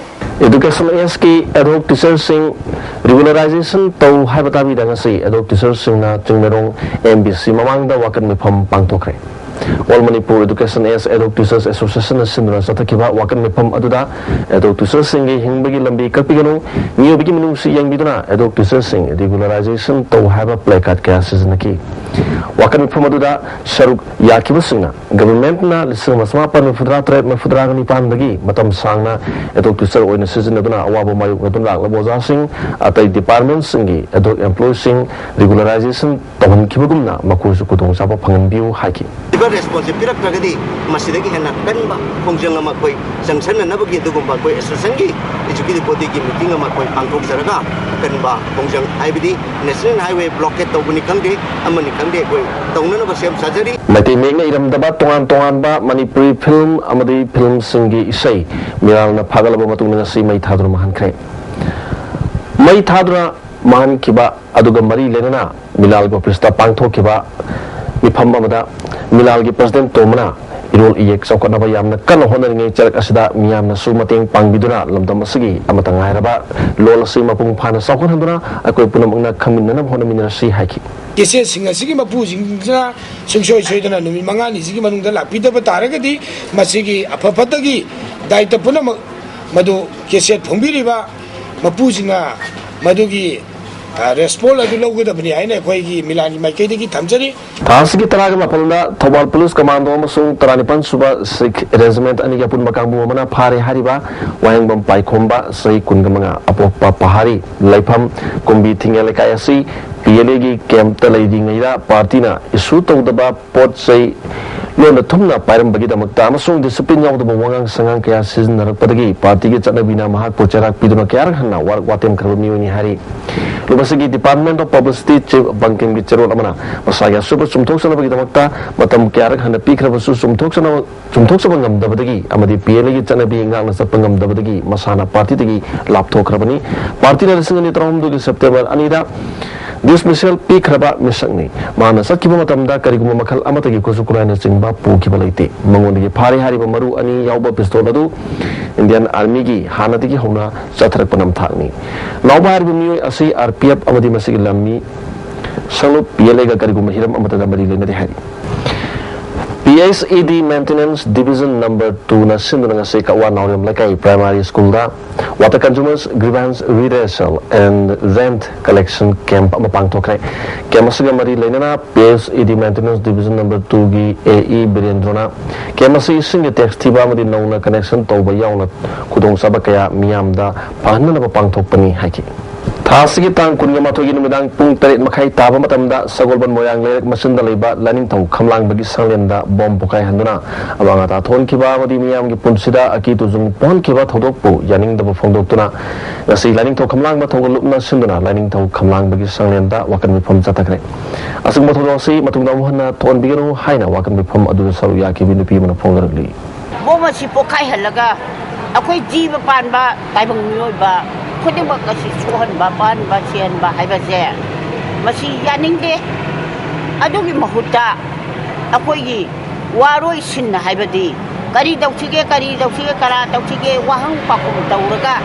Education Ageꯀꯤ ad hoc teacherꯁꯤꯡ regularization ꯇꯧ ꯍꯥꯏꯕ ꯇꯥꯕꯤꯗ ꯉꯁꯤ ad hoc teacherꯁꯤꯡꯅ Chingmeirong M B C ꯃꯃꯥꯡꯗ ꯋꯥꯀꯠ ꯃꯤꯐꯝ ꯄꯥꯡꯊꯣꯛꯈ꯭ꯔꯦ꯫ All Manipur Education Age ad hoc teachers Associationꯅ ꯁꯤꯟꯗꯨꯅ ꯆꯠꯊꯈꯤꯕ ꯋꯥꯀꯠ ꯃꯤꯐꯝ ꯑꯗꯨꯗ ad hoc teacherꯁꯤꯡꯒꯤ ꯍꯤꯡꯕꯒꯤ ꯂꯝꯕꯤ ꯀꯛꯄꯤꯒꯅꯨ, ꯃꯤꯑꯣꯏꯕꯒꯤ ꯃꯤꯅꯨꯡꯁꯤ ꯌꯦꯡꯕꯤꯗꯨꯅ ad hoc teacherꯁꯤꯡ regularization ꯇꯧ ꯍꯥꯏꯕ placard ꯀꯌꯥ ꯁꯤꯖꯤꯟꯅꯈꯤ꯫ ꯋꯥꯀꯠ ꯃꯤꯐꯝ ꯑꯗꯨꯗ ꯁꯔꯨꯛ ꯌꯥꯈꯤꯕꯁꯤꯡꯅ governmentꯅ ꯂꯤꯁꯤꯡ ꯑꯃ ꯆꯃꯥꯄꯟ ꯃꯔꯤꯐꯨꯇꯔꯥ ꯇꯔꯦꯠ ꯃꯔꯤꯐꯨꯇꯔꯥꯒ ꯅꯤꯄꯥꯟꯗꯒꯤ ꯃꯇꯝ ꯁꯥꯡꯅ ad hoc teacher ꯑꯣꯏꯅ ꯁꯤꯖꯤꯟꯅꯗꯨꯅ ꯑꯋꯥꯕ ꯃꯥꯌꯣꯛꯅꯗꯨꯅ ꯂꯥꯛꯂꯕ ꯑꯣꯖꯥꯁꯤꯡ, ꯑꯇꯩ departmentꯁꯤꯡꯒꯤ ad hoc employeeꯁꯤꯡ regularization ꯇꯧꯍꯟꯈꯤꯕꯒꯨꯝꯅ ꯃꯈꯣꯏꯁꯨ ꯈꯨꯗꯣꯡꯆꯥꯕ ꯐꯪꯍꯟꯕꯤꯌꯨ ꯍꯥꯏꯈꯤ꯫ Response ꯄꯤꯔꯛꯇ꯭ꯔꯒꯗꯤ ꯃꯁꯤꯗꯒꯤ ꯍꯦꯟꯅ ꯀꯟꯕ ꯈꯣꯡꯖꯪ ꯑꯃ ꯑꯩꯈꯣꯏ ꯆꯪꯁꯟꯅꯅꯕꯒꯤ ꯑꯗꯨꯒꯨꯝꯕ ꯑꯩꯈꯣꯏ associationꯒꯤ executive bodyꯒꯤ meeting ꯑꯃ ꯑꯩꯈꯣꯏ ꯄꯥꯡꯊꯣꯛꯆꯔꯒ ꯑꯀꯟꯕ ꯈꯣꯡꯖꯪ ꯍꯥꯏꯕꯗꯤ national highway blockade ꯇꯧꯕꯅꯤ ꯈꯪꯗꯦ, ꯑꯃꯅꯤ ꯈꯪꯗꯦ, ꯑꯩꯈꯣꯏ ꯇꯧꯅꯅꯕ ꯁꯦꯝ ꯁꯥꯖꯔꯤ꯫ ꯃꯩꯇꯩ ꯃꯌꯦꯛꯅ ꯏꯔꯝꯗꯕ ꯇꯣꯉꯥꯟ ꯇꯣꯉꯥꯟꯕ ꯃꯅꯤꯄꯨꯔꯤ film ꯑꯃꯗꯤ filmꯁꯤꯡꯒꯤ ꯏꯁꯩ ꯃꯤꯔꯥꯜꯅ ꯐꯥꯒꯠꯂꯕ ꯃꯇꯨꯡꯗ ꯉꯁꯤ ꯃꯩ ꯊꯥꯗꯨꯅ ꯃꯥꯡꯍꯟꯈ꯭ꯔꯦ꯫ ꯃꯩ ꯊꯥꯗꯨꯅ ꯃꯥꯡꯍꯟꯈꯤꯕ ꯑꯗꯨꯒ ꯃꯔꯤ ꯂꯩꯅꯅ ꯃꯤꯂꯥꯜꯒꯤ officeꯇ ꯄꯥꯡꯊꯣꯛꯈꯤꯕ ꯃꯤꯐꯝ ꯑꯃꯗ ꯃꯤꯂꯥꯜꯒꯤ president ꯇꯣꯝꯕꯅ ꯏꯔꯣꯜ ꯏꯌꯦꯛ ꯆꯥꯎꯈꯠꯅꯕ ꯌꯥꯝꯅ ꯀꯟꯅ ꯍꯣꯠꯅꯔꯤꯉꯩ ꯆꯔꯛ ꯑꯁꯤꯗ ꯃꯤꯌꯥꯝꯅꯁꯨ ꯃꯇꯦꯡ ꯄꯥꯡꯕꯤꯗꯨꯅ ꯂꯝꯗꯝ ꯑꯁꯤꯒꯤ ꯑꯃꯠꯇ ꯉꯥꯏꯔꯕ ꯂꯣꯜ ꯑꯁꯤ ꯃꯄꯨꯡ ꯐꯥꯅ ꯆꯥꯎꯈꯠꯍꯟꯗꯨꯅ ꯑꯩꯈꯣꯏ ꯄꯨꯝꯅꯃꯛꯅ ꯈꯪꯃꯤꯟꯅꯅꯕ ꯍꯣꯠꯅꯃꯤꯟꯅꯔꯁꯤ ꯍꯥꯏꯈꯤ꯫ Caseꯁꯤꯡ ꯑꯁꯤꯒꯤ ꯃꯄꯨꯁꯤꯡꯁꯤꯅ ꯁꯨꯡꯁꯣꯏ ꯁꯣꯏꯗꯅ ꯅꯨꯃꯤꯠ ꯃꯉꯥꯅꯤꯁꯤꯒꯤ ꯃꯅꯨꯡꯗ ꯂꯥꯛꯄꯤꯗꯕ ꯇꯥꯔꯒꯗꯤ ꯃꯁꯤꯒꯤ ꯑꯐ ꯐꯠꯇꯒꯤ ꯗꯥꯏꯇ ꯄꯨꯝꯅꯃꯛ ꯃꯗꯨ ꯀꯦꯁꯦꯠ ꯐꯣꯡꯕꯤꯔꯤꯕ ꯃꯄꯨꯁꯤꯡꯅ ꯃꯗꯨꯒꯤ, ꯑ, ꯔꯦꯁꯄꯣꯟ ꯑꯗꯨ ꯂꯧꯒꯗꯕꯅꯤ ꯍꯥꯏꯅ ꯑꯩꯈꯣꯏꯒꯤ ꯃꯤꯂꯥꯟꯒꯤ ꯃꯥꯏꯀꯩꯗꯒꯤ ꯊꯝꯖꯔꯤ꯫ ꯊꯥ ꯑꯁꯤꯒꯤ ꯇꯔꯥꯒ ꯃꯥꯄꯜꯗ ꯊꯧꯕꯥꯜ ꯄꯨꯂꯤꯁ ꯀꯃꯥꯟꯗꯣ ꯑꯃꯁꯨꯡ ꯇꯔꯥꯅꯤꯄꯥꯜ ꯁꯨꯕ ꯁꯤꯈ ꯔꯦꯖꯤꯃꯦꯟꯠ ꯑꯅꯤꯒꯤ ꯑꯄꯨꯟꯕ ꯀꯥꯡꯕꯨ ꯑꯃꯅ ꯐꯥꯔꯦ ꯍꯥꯏꯔꯤꯕ ꯋꯥꯍꯦꯡꯕꯝ ꯄꯥꯏꯈꯣꯝꯕ, ꯆꯍꯤ ꯀꯨꯟꯒ ꯃꯉꯥ, ꯑꯄꯣꯛꯄ ꯄꯍꯥꯔꯤ, ꯂꯩꯐꯝ ꯀꯨꯝꯕꯤ ꯊꯤꯡꯉꯦꯜ ꯂꯩꯀꯥꯏ ꯑꯁꯤ ꯄꯤ ꯑꯦꯜ ꯑꯦꯒꯤ ꯀꯦꯝꯞꯇ ꯂꯩꯔꯤꯉꯩꯗ ꯄꯥꯔꯇꯤꯅ ꯏꯁꯨ ꯇꯧꯗꯕ ꯄꯣꯠ ꯆꯩ ꯂꯣꯟꯅ ꯊꯨꯝꯅ ꯄꯥꯏꯔꯝꯕꯒꯤꯗꯃꯛꯇ ꯑꯃꯁꯨꯡ ꯗꯤꯁꯤꯄ꯭ꯂꯤꯟ ꯌꯥꯎꯗꯕ ꯋꯥꯉꯥꯡ ꯁꯉꯥꯡ ꯀꯌꯥ ꯁꯤꯖꯤꯟꯅꯔꯛꯄꯗꯒꯤ ꯄꯥꯔꯇꯤꯒꯤ ꯆꯠꯅꯕꯤꯅ ꯃꯍꯥꯛꯄꯨ ꯆꯩꯔꯥꯛ ꯄꯤꯗꯨꯅ ꯀꯌꯥꯔꯛ ꯍꯟꯅ ꯋꯥꯔꯛ ꯋꯥꯇꯦꯝꯈ꯭ꯔꯕ ꯃꯤꯑꯣꯏꯅꯤ ꯍꯥꯏꯔꯤ꯫ ꯂꯨꯕꯁꯤꯒꯤ ꯗꯤꯄꯥꯔꯠꯃꯦꯟꯠ ꯑꯣꯐ ꯄꯕ꯭ꯂꯤꯁꯤꯇꯤ ꯆꯤꯐ ꯕꯪꯀꯤꯝꯒꯤ ꯆꯦꯔꯣꯜ ꯑꯃꯅ ꯃꯁꯥꯒꯤ ꯑꯁꯣꯏꯕ ꯆꯨꯝꯊꯣꯛꯆꯅꯕꯒꯤꯗꯃꯛꯇ ꯃꯇꯝ ꯀꯌꯥꯔꯛ ꯍꯟꯅ ꯄꯤꯈ꯭ꯔꯕꯁꯨ ꯆꯨꯝꯊꯣꯛꯆꯅꯕ ꯆꯨꯝꯊꯣꯛꯆꯕ ꯉꯝꯗꯕꯗꯒꯤ ꯑꯃꯗꯤ ꯄꯤ ꯑꯦꯜ ꯑꯦꯒꯤ ꯆꯠꯅꯕꯤ ꯉꯥꯛꯅ ꯆꯠꯄ ꯉꯝꯗꯕꯗꯒꯤ ꯃꯁꯥꯅ ꯄꯥꯔꯇꯤꯗꯒꯤ ꯂꯥꯞꯊꯣꯛꯈ꯭ꯔꯕꯅꯤ꯫ ꯄꯥꯔꯇꯤꯅ ꯂꯤꯁꯤꯡ ꯑꯅꯤ ꯇꯔꯥꯍꯨꯝꯗꯣꯏꯒꯤ ꯁꯦꯞꯇꯦꯝꯕꯔ ꯑꯅꯤꯗ ꯗꯤꯁꯃꯤꯁꯦꯜ ꯄꯤꯈ꯭ꯔꯕ ꯃꯤꯁꯛꯅꯤ꯫ ꯃꯍꯥꯛꯅ ꯆꯠꯈꯤꯕ ꯃꯇꯝꯗ ꯀꯔꯤꯒꯨꯝꯕ ꯃꯈꯜ ꯑꯃꯠꯇꯒꯤ ꯈꯨꯠꯁꯨ ꯈꯨꯠꯂꯥꯏꯅꯆꯤꯡꯕ ꯄꯨꯈꯤꯕ ꯂꯩꯇꯦ꯫ ꯃꯉꯣꯟꯗꯒꯤ ꯐꯥꯔꯦ ꯍꯥꯏꯔꯤꯕ ꯃꯔꯨ ꯑꯅꯤ ꯌꯥꯎꯕ ꯄꯤꯁꯇꯣꯜ ꯑꯗꯨ ꯏꯟꯗꯤꯌꯥꯟ ꯑꯥꯔꯃꯤꯒꯤ ꯍꯥꯟꯅꯗꯒꯤ ꯍꯧꯅ ꯆꯠꯊꯔꯛꯄ ꯅꯝꯊꯥꯛꯅꯤ꯫ ꯅꯥꯎꯕ ꯍꯥꯏꯔꯤꯕ ꯃꯤꯑꯣꯏ ꯑꯁꯤ ꯑꯥꯔ ꯄꯤ ꯑꯦꯐ ꯑꯃꯗꯤ ꯃꯁꯤꯒꯤ ꯂꯝꯃꯤ ꯁꯪꯂꯨꯞ ꯄꯤ ꯑꯦꯜ ꯑꯦꯒ ꯀꯔꯤꯒꯨꯝꯕ ꯍꯤꯔꯝ ꯑꯃꯠꯇꯗ ꯃꯔꯤ ꯂꯩꯅꯗꯦ ꯍꯥꯏꯔꯤ꯫ ꯄꯤ ꯑꯩꯆ ꯏ ꯗꯤ Maintenance Division Number Two ꯅ ꯁꯤꯟꯗꯨꯅ ꯉꯁꯤ ꯀꯛꯋꯥ ꯅꯥꯎꯔꯦꯝ ꯂꯩꯀꯥꯏ ꯄ꯭ꯔꯥꯏꯃꯥꯔꯤ ꯁ꯭ꯀꯨꯜꯗ Water Consumers Grievance Redressal and Rent Collection Camp ꯑꯃ ꯄꯥꯡꯊꯣꯛꯈ꯭ꯔꯦ꯫ ꯀꯦꯝꯞ ꯑꯁꯤꯒ ꯃꯔꯤ ꯂꯩꯅꯅ ꯄꯤ ꯑꯩꯆ ꯏ ꯗꯤ Maintenance Division Number Two ꯒꯤ ꯑꯦ ꯏ ꯕꯤꯔꯦꯟꯗ꯭ꯔꯣꯅ ꯀꯦꯝꯞ ꯑꯁꯤ ꯏꯁꯤꯡꯒꯤ ꯇꯦꯛꯁ ꯊꯤꯕ ꯑꯃꯗꯤ ꯅꯧꯅ ꯀꯅꯦꯛꯁꯟ ꯇꯧꯕ ꯌꯥꯎꯅ ꯈꯨꯗꯣꯡꯆꯥꯕ ꯀꯌꯥ ꯃꯤꯌꯥꯝꯗ ꯐꯍꯟꯅꯅꯕ ꯄꯥꯡꯊꯣꯛꯄꯅꯤ ꯍꯥꯏꯈꯤ꯫ ꯊꯥ ꯑꯁꯤꯒꯤ ꯇꯥꯡ ꯀꯨꯟꯒ ꯃꯥꯊꯣꯏꯒꯤ ꯅꯨꯃꯤꯗꯥꯡ ꯄꯨꯡ ꯇꯔꯦꯠ ꯃꯈꯥꯏ ꯇꯥꯕ ꯃꯇꯝꯗ ꯁꯒꯣꯜꯕꯟ ꯃꯣꯏꯔꯥꯡ ꯂꯩꯔꯛ ꯃꯆꯤꯟꯗ ꯂꯩꯕ ꯂꯥꯏꯅꯤꯡꯊꯧ ꯈꯝꯂꯥꯡꯕꯒꯤ ꯁꯪꯂꯦꯟꯗ ꯕꯣꯝ ꯄꯣꯈꯥꯏꯍꯟꯗꯨꯅ ꯑꯃꯥꯡ ꯑꯇꯥ ꯊꯣꯛꯍꯟꯈꯤꯕ ꯑꯃꯗꯤ ꯃꯤꯌꯥꯝꯒꯤ ꯄꯨꯟꯁꯤꯗ ꯑꯀꯤ ꯇꯨꯖꯨꯡ ꯄꯣꯛꯍꯟꯈꯤꯕ ꯊꯧꯗꯣꯛꯄꯨ ꯌꯥꯅꯤꯡꯗꯕ ꯐꯣꯡꯗꯣꯛꯇꯨꯅ ꯉꯁꯤ ꯂꯥꯏꯅꯤꯡꯊꯧ ꯈꯝꯂꯥꯡꯕ ꯊꯧꯒꯜꯂꯨꯞꯅ ꯁꯤꯟꯗꯨꯅ ꯂꯥꯏꯅꯤꯡꯊꯧ ꯈꯝꯂꯥꯡꯕꯒꯤ ꯁꯪꯂꯦꯟꯗ ꯋꯥꯀꯟ ꯃꯤꯐꯝ ꯆꯠꯊꯈ꯭ꯔꯦ꯫ ꯑꯁꯤꯒꯨꯝꯕ ꯊꯧꯗꯣꯛ ꯑꯁꯤ ꯃꯇꯨꯡꯗ ꯑꯃꯨꯛ ꯍꯟꯅ ꯊꯣꯛꯍꯟꯕꯤꯒꯅꯨ ꯍꯥꯏꯅ ꯋꯥꯀꯟ ꯃꯤꯐꯝ ꯑꯗꯨꯗ ꯁꯔꯨꯛ ꯌꯥꯈꯤꯕ ꯅꯨꯄꯤ ꯑꯃꯅ ꯐꯣꯡꯗꯣꯔꯛꯂꯤ꯫ ꯕꯣꯝ ꯑꯁꯤ ꯄꯣꯈꯥꯏꯍꯜꯂꯒ ꯑꯩꯈꯣꯏ ꯖꯤꯕ ꯄꯥꯟꯕ ꯇꯥꯏꯕꯪ ꯃꯤꯑꯣꯏꯕ ꯈꯨꯗꯤꯡꯃꯛ ꯑꯁꯤ ꯁꯣꯛꯍꯟꯕ, ꯄꯥꯟꯕ, ꯁꯤꯍꯟꯕ ꯍꯥꯏꯕꯁꯦ ꯃꯁꯤ ꯌꯥꯅꯤꯡꯗꯦ꯫ ꯑꯗꯨꯒꯤ ꯃꯍꯨꯠꯇ ꯑꯩꯈꯣꯏꯒꯤ ꯋꯥꯔꯣꯏꯁꯤꯟ ꯍꯥꯏꯕꯗꯤ ꯀꯔꯤ ꯇꯧꯁꯤꯒꯦ, ꯀꯔꯤ ꯇꯧꯁꯤꯒꯦ, ꯀꯔꯥ ꯇꯧꯁꯤꯒꯦ ꯋꯥꯍꯪ ꯄꯥꯎꯈꯨꯝ ꯇꯧꯔꯒ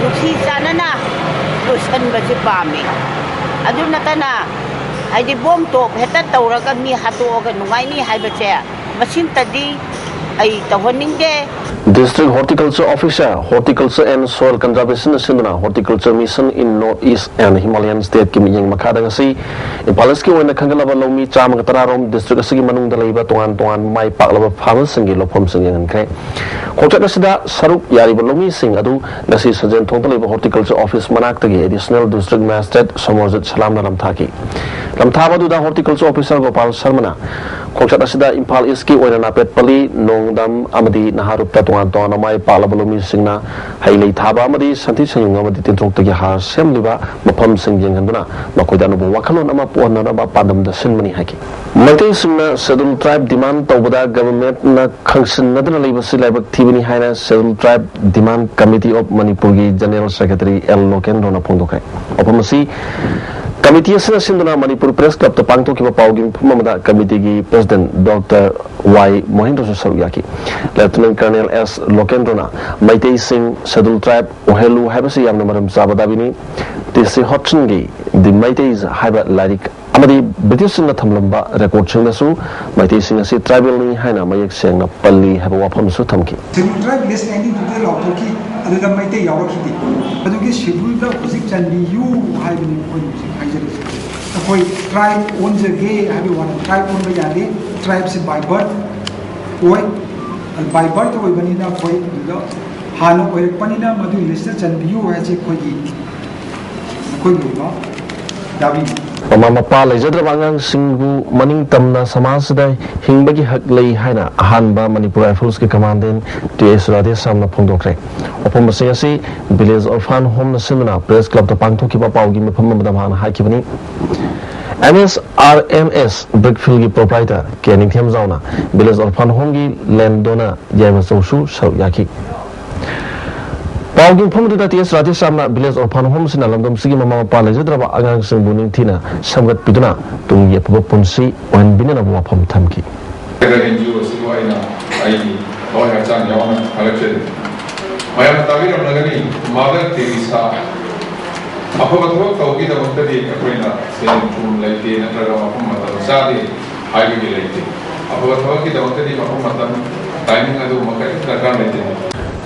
ꯅꯨꯡꯁꯤ ꯆꯥꯟꯅꯅ ꯂꯣꯏꯁꯤꯟꯕꯁꯤ ꯄꯥꯝꯃꯤ꯫ ꯑꯗꯨ ꯅꯠꯇꯅ ꯍꯥꯏꯗꯤ ꯕꯣꯝ ꯇꯣꯞ ꯍꯦꯛꯇ ꯇꯧꯔꯒ ꯃꯤ ꯍꯥꯠꯇꯣꯛꯑꯒ ꯅꯨꯡꯉꯥꯏꯅꯤ ꯍꯥꯏꯕꯁꯦ ꯃꯁꯤꯃꯇꯗꯤ ꯑꯩ ꯇꯧꯍꯟꯅꯤꯡꯗꯦ꯫ District Horticulture Officer, Horticulture and Soil Conservation ꯑꯁꯤꯅ Horticulture Mission in North East and Himalayan State ꯀꯤ ꯃꯤꯠꯌꯦꯡ ꯃꯈꯥꯗ ꯉꯁꯤ ꯏꯝꯐꯥꯜ ꯏꯁꯀꯤ ꯑꯣꯏꯅ ꯈꯟꯒꯠꯂꯕ ꯂꯧꯃꯤ ꯆꯥꯝꯃꯒ ꯇꯔꯥ ꯔꯣꯝ ꯗꯤꯁꯇ꯭ꯔꯤꯛ ꯑꯁꯤꯒꯤ ꯃꯅꯨꯡꯗ ꯂꯩꯕ ꯇꯣꯉꯥꯟ ꯇꯣꯉꯥꯟꯕ ꯃꯥꯏ ꯄꯥꯛꯂꯕ ꯐꯥꯔꯃꯔꯁꯤꯡꯒꯤ ꯂꯧꯐꯝꯁꯤꯡ ꯌꯦꯡꯍꯟꯈ꯭ꯔꯦ꯫ ꯈꯣꯡꯆꯠ ꯑꯁꯤꯗ ꯁꯔꯨꯛ ꯌꯥꯔꯤꯕ ꯂꯧꯃꯤꯁꯤꯡ ꯑꯗꯨ ꯉꯁꯤ ꯁꯟꯖꯦꯟ ꯊꯣꯡꯗ ꯂꯩꯕ ꯍꯣꯔꯇꯤꯀꯜꯆꯔ ꯑꯣꯐꯤꯁ ꯃꯅꯥꯛꯇꯒꯤ ꯑꯦꯗꯤꯁꯅꯦꯜ ꯗꯤꯁꯇ꯭ꯔꯤꯛ ꯃꯦꯖꯤꯁꯇ꯭ꯔꯦꯠ ꯁꯣꯃꯣꯔꯖꯤꯠ ꯁꯂꯥꯝꯅ ꯂꯝꯊꯥꯈꯤ꯫ ꯂꯝꯊꯥꯕ ꯑꯗꯨꯗ ꯍꯣꯔꯇꯤꯀꯜꯆꯔ ꯑꯣꯐꯤꯁꯔ ꯒꯣꯄꯥꯜ ꯁꯔꯃꯅ ꯈꯣꯡꯆꯠ ꯑꯁꯤꯗ ꯏꯝꯐꯥꯜ ꯏꯁꯀꯤ ꯑꯣꯏꯅ ꯅꯥꯄꯦꯠꯄꯂꯤ, ꯅꯣꯡꯗꯝ ꯑꯃꯗꯤ ꯅꯍꯥꯔꯨꯞꯇ ꯇꯣꯉꯥꯟ ꯇꯣꯉꯥꯟꯕ ꯃꯥꯏ ꯄꯥꯛꯂꯕ ꯂꯧꯃꯤꯁꯤꯡꯅ ꯍꯩ ꯂꯩ ꯊꯥꯕ ꯑꯃꯗꯤ ꯁꯟꯊꯤ ꯁꯟꯌꯨꯡ ꯑꯃꯗꯤ ꯇꯤꯟꯊ꯭ꯔꯣꯛꯇꯒꯤ ꯍꯥꯔ ꯁꯦꯝꯂꯤꯕ ꯃꯐꯝꯁꯤꯡ ꯌꯦꯡꯍꯟꯗꯨꯅ ꯃꯈꯣꯏꯗ ꯑꯅꯧꯕ ꯋꯥꯈꯜꯂꯣꯟ ꯑꯃ ꯄꯣꯛꯍꯟꯅꯅꯕ ꯄꯥꯟꯗꯝꯗ ꯁꯤꯟꯕꯅꯤ ꯍꯥꯏꯈꯤ꯫ ꯃꯩꯇꯩꯁꯤꯡꯅ ꯁꯦꯗꯨꯜ ꯇ꯭ꯔꯥꯏꯕ ꯗꯤꯃꯥꯟ ꯇꯧꯕꯗ ꯒꯚꯔꯟꯃꯦꯟꯠꯅ ꯈꯪꯁꯤꯟꯅꯗꯨꯅ ꯂꯩꯕꯁꯤ ꯂꯥꯏꯕꯛ ꯊꯤꯕꯅꯤ ꯍꯥꯏꯅ schedule tribe demand committee of ꯃꯅꯤꯄꯨꯔꯒꯤ ꯖꯦꯅꯔꯦꯜ ꯁꯦꯀ꯭ꯔꯦꯇꯔꯤ ꯑꯦꯜ ꯂꯣꯀꯦꯟꯗ꯭ꯔꯣꯅ ꯐꯣꯡꯗꯣꯛꯈ꯭ꯔꯦ꯫ ꯋꯥꯐꯝ ꯑꯁꯤ ꯀꯃꯤꯇꯤ ꯑꯁꯤꯅ ꯁꯤꯟꯗꯨꯅ ꯃꯅꯤꯄꯨꯔ ꯄ꯭ꯔꯦꯁ ꯀ꯭ꯂꯕꯇ ꯄꯥꯡꯊꯣꯛꯈꯤꯕ ꯄꯥꯎꯒꯤ ꯃꯤꯐꯝ ꯑꯃꯗ ꯀꯃꯤꯇꯤꯒꯤ ꯄ꯭ꯔꯦꯁꯤꯗꯦꯟꯠ ꯗꯣꯛꯇꯔ ꯋꯥꯏ ꯃꯣꯍꯦꯟꯗ꯭ꯔꯁꯨ ꯁꯔꯨꯛ ꯌꯥꯈꯤ꯫ ꯂꯦꯐꯇꯤꯅꯦꯟꯠ ꯀꯔꯅꯦꯜ ꯑꯦꯁ ꯂꯣꯀꯦꯟꯗ꯭ꯔꯣꯅ ꯃꯩꯇꯩꯁꯤꯡ ꯁꯦꯗꯨꯜ ꯇ꯭ꯔꯥꯏꯕ ꯑꯣꯏꯍꯜꯂꯨ ꯍꯥꯏꯕꯁꯤ ꯌꯥꯝꯅ ꯃꯔꯝ ꯆꯥꯕ ꯗꯥꯕꯤꯅꯤ꯫ ꯇꯤ ꯁꯤ ꯍꯣꯗꯁꯟꯒꯤ ꯗꯤ ꯃꯩꯇꯩꯁ ꯍꯥꯏꯕ ꯂꯥꯏꯔꯤꯛ ꯑꯃꯗꯤ ꯕ꯭ꯔꯤꯇꯤꯁꯁꯤꯡꯅ ꯊꯝꯂꯝꯕ ꯔꯦꯀꯣꯔꯗꯁꯤꯡꯗꯁꯨ ꯃꯩꯇꯩꯁꯤꯡ ꯑꯁꯤ ꯇ꯭ꯔꯥꯏꯕꯦꯜꯅꯤ ꯍꯥꯏꯅ ꯃꯌꯦꯛ ꯁꯦꯡꯅ ꯄꯜꯂꯤ ꯍꯥꯏꯕ ꯋꯥꯐꯝꯁꯨ ꯊꯝꯈꯤ꯫ ꯁꯦꯗꯨꯜ ꯇ꯭ꯔꯥꯏꯕ ꯂꯤꯁ ꯅꯥꯏꯟꯇꯤꯟ ꯐꯤꯐꯇꯤꯗ ꯂꯥꯎꯊꯣꯛꯈꯤ, ꯑꯗꯨꯗ ꯃꯩꯇꯩ ꯌꯥꯎꯔꯛꯈꯤꯗꯦ꯫ ꯑꯗꯨꯒꯤ ꯁꯦꯗꯨꯜꯗ ꯍꯧꯖꯤꯛ ꯆꯟꯕꯤꯌꯨ ꯍꯥꯏꯕꯅꯤ ꯑꯩꯈꯣꯏꯅ ꯍꯧꯖꯤꯛ ꯍꯥꯏꯖꯔꯤꯁꯦ꯫ ꯑꯩꯈꯣꯏ ꯇ꯭ꯔꯥꯏꯕ ꯑꯣꯟꯖꯒꯦ ꯍꯥꯏꯕꯒꯤ ꯋꯥꯅꯤ, ꯇ꯭ꯔꯥꯏꯕ ꯑꯣꯟꯕ ꯌꯥꯗꯦ꯫ ꯇ꯭ꯔꯥꯏꯕꯁꯤ ꯕꯥꯏ ꯕꯔꯠ ꯑꯣꯏ꯫ ꯕꯥꯏ ꯕꯔꯠ ꯑꯣꯏꯕꯅꯤꯅ ꯑꯩꯈꯣꯏ ꯑꯗꯨꯗ ꯍꯥꯟꯅ ꯑꯣꯏꯔꯛꯄꯅꯤꯅ ꯃꯗꯨꯒꯤ ꯂꯤꯁꯇ ꯆꯟꯕꯤꯌꯨ ꯍꯥꯏꯁꯦ ꯑꯩꯈꯣꯏꯒꯤ, ꯑꯩꯈꯣꯏꯒꯤ ꯑꯣꯏꯕ ꯗꯥꯕꯤꯅꯤ꯫ ꯃꯃꯥ ꯃꯄꯥ ꯂꯩꯖꯗ꯭ꯔꯕ ꯑꯉꯥꯡꯁꯤꯡꯕꯨ ꯃꯅꯤꯡ ꯇꯝꯅ ꯁꯃꯥꯖꯁꯤꯗ ꯍꯤꯡꯕꯒꯤ ꯍꯛ ꯂꯩ ꯍꯥꯏꯅ ꯑꯍꯥꯟꯕ ꯃꯅꯤꯄꯨꯔ ꯔꯥꯏꯐꯜꯁꯀꯤ ꯀꯃꯥꯟꯗꯦꯟꯠ ꯇꯤ ꯑꯦꯁ ꯔꯥꯙꯦꯁ꯭ꯌꯥꯝꯅ ꯐꯣꯡꯗꯣꯛꯈ꯭ꯔꯦ꯫ ꯋꯥꯐꯝꯁꯤꯡ ꯑꯁꯤ ꯚꯤꯂꯦꯖ ꯑꯣꯔꯐꯥꯟ ꯍꯣꯝꯅ ꯁꯤꯟꯗꯨꯅ ꯄ꯭ꯔꯦꯁ ꯀ꯭ꯂꯕꯇ ꯄꯥꯡꯊꯣꯛꯈꯤꯕ ꯄꯥꯎꯒꯤ ꯃꯤꯐꯝ ꯑꯃꯗ ꯃꯍꯥꯛꯅ ꯍꯥꯏꯈꯤꯕꯅꯤ꯫ ꯑꯦꯝ ꯑꯦꯁ ꯑꯥꯔ ꯑꯦꯝ ꯑꯦꯁ ꯕ꯭ꯔꯤꯛꯐꯤꯜꯒꯤ ꯄ꯭ꯔꯣꯄ꯭ꯔꯥꯏꯇꯔ ꯀꯦ ꯅꯤꯡꯊꯦꯝꯖꯥꯎꯅ ꯚꯤꯂꯦꯖ ꯑꯣꯔꯐꯥꯟ ꯍꯣꯝꯒꯤ ꯂꯦꯟꯗꯣꯅꯔ ꯌꯥꯏꯃꯆꯧꯁꯨ ꯁꯔꯨꯛ ꯌꯥꯈꯤ꯫ ꯄꯥꯎꯒꯤ ꯃꯐꯝ ꯑꯗꯨꯗ ꯇꯤ ꯑꯦꯁ ꯔꯥꯙꯦꯁ꯭ꯌꯥꯝꯅ ꯚꯤꯂꯦꯖ ꯑꯣꯔꯐꯥꯟ ꯍꯣꯝꯁꯤꯅ ꯂꯝꯗꯝꯁꯤꯒꯤ ꯃꯃꯥ ꯃꯄꯥ ꯂꯩꯖꯗ꯭ꯔꯕ ꯑꯉꯥꯡꯁꯤꯡꯕꯨ ꯅꯤꯡꯊꯤꯅ ꯁꯦꯝꯒꯠꯄꯤꯗꯨꯅ ꯇꯨꯡꯒꯤ ꯑꯐꯕ ꯄꯨꯟꯁꯤ ꯑꯣꯏꯍꯟꯕꯤꯅꯅꯕ ꯋꯥꯐꯝ ꯊꯝꯈꯤ꯫ ꯑꯦꯟ ꯖꯤ ꯑꯣ ꯑꯁꯤꯕꯨ ꯑꯩꯅ ꯑꯩꯒꯤ ꯊꯋꯥꯏ ꯍꯛꯆꯥꯡ ꯌꯥꯎꯅ ꯊꯥꯒꯠꯆꯔꯤ꯫ ꯃꯌꯥꯝꯅ ꯇꯥꯕꯤꯔꯝꯂꯒꯅꯤ, ꯃꯥꯗꯔ ꯇꯦꯔꯦꯁꯥ ꯑꯐꯕ ꯊꯕꯛ ꯇꯧꯕꯒꯤꯗꯃꯛꯇꯗꯤ ꯑꯩꯈꯣꯏꯅ ꯁꯦꯟ ꯊꯨꯝ ꯂꯩꯇꯦ ꯅꯠꯇ꯭ꯔꯒ ꯃꯐꯝ ꯃꯇꯝ ꯆꯥꯗꯦ ꯍꯥꯏꯕꯒꯤ ꯂꯩꯇꯦ꯫ ꯑꯐꯕ ꯊꯕꯛꯀꯤꯗꯃꯛꯇꯗꯤ ꯃꯐꯝ ꯃꯇꯝ ꯇꯥꯏꯃꯤꯡ ꯑꯗꯨꯒꯨꯝꯕ ꯀꯔꯤꯝꯇ ꯗꯔꯀꯥꯔ ꯂꯩꯇꯦ꯫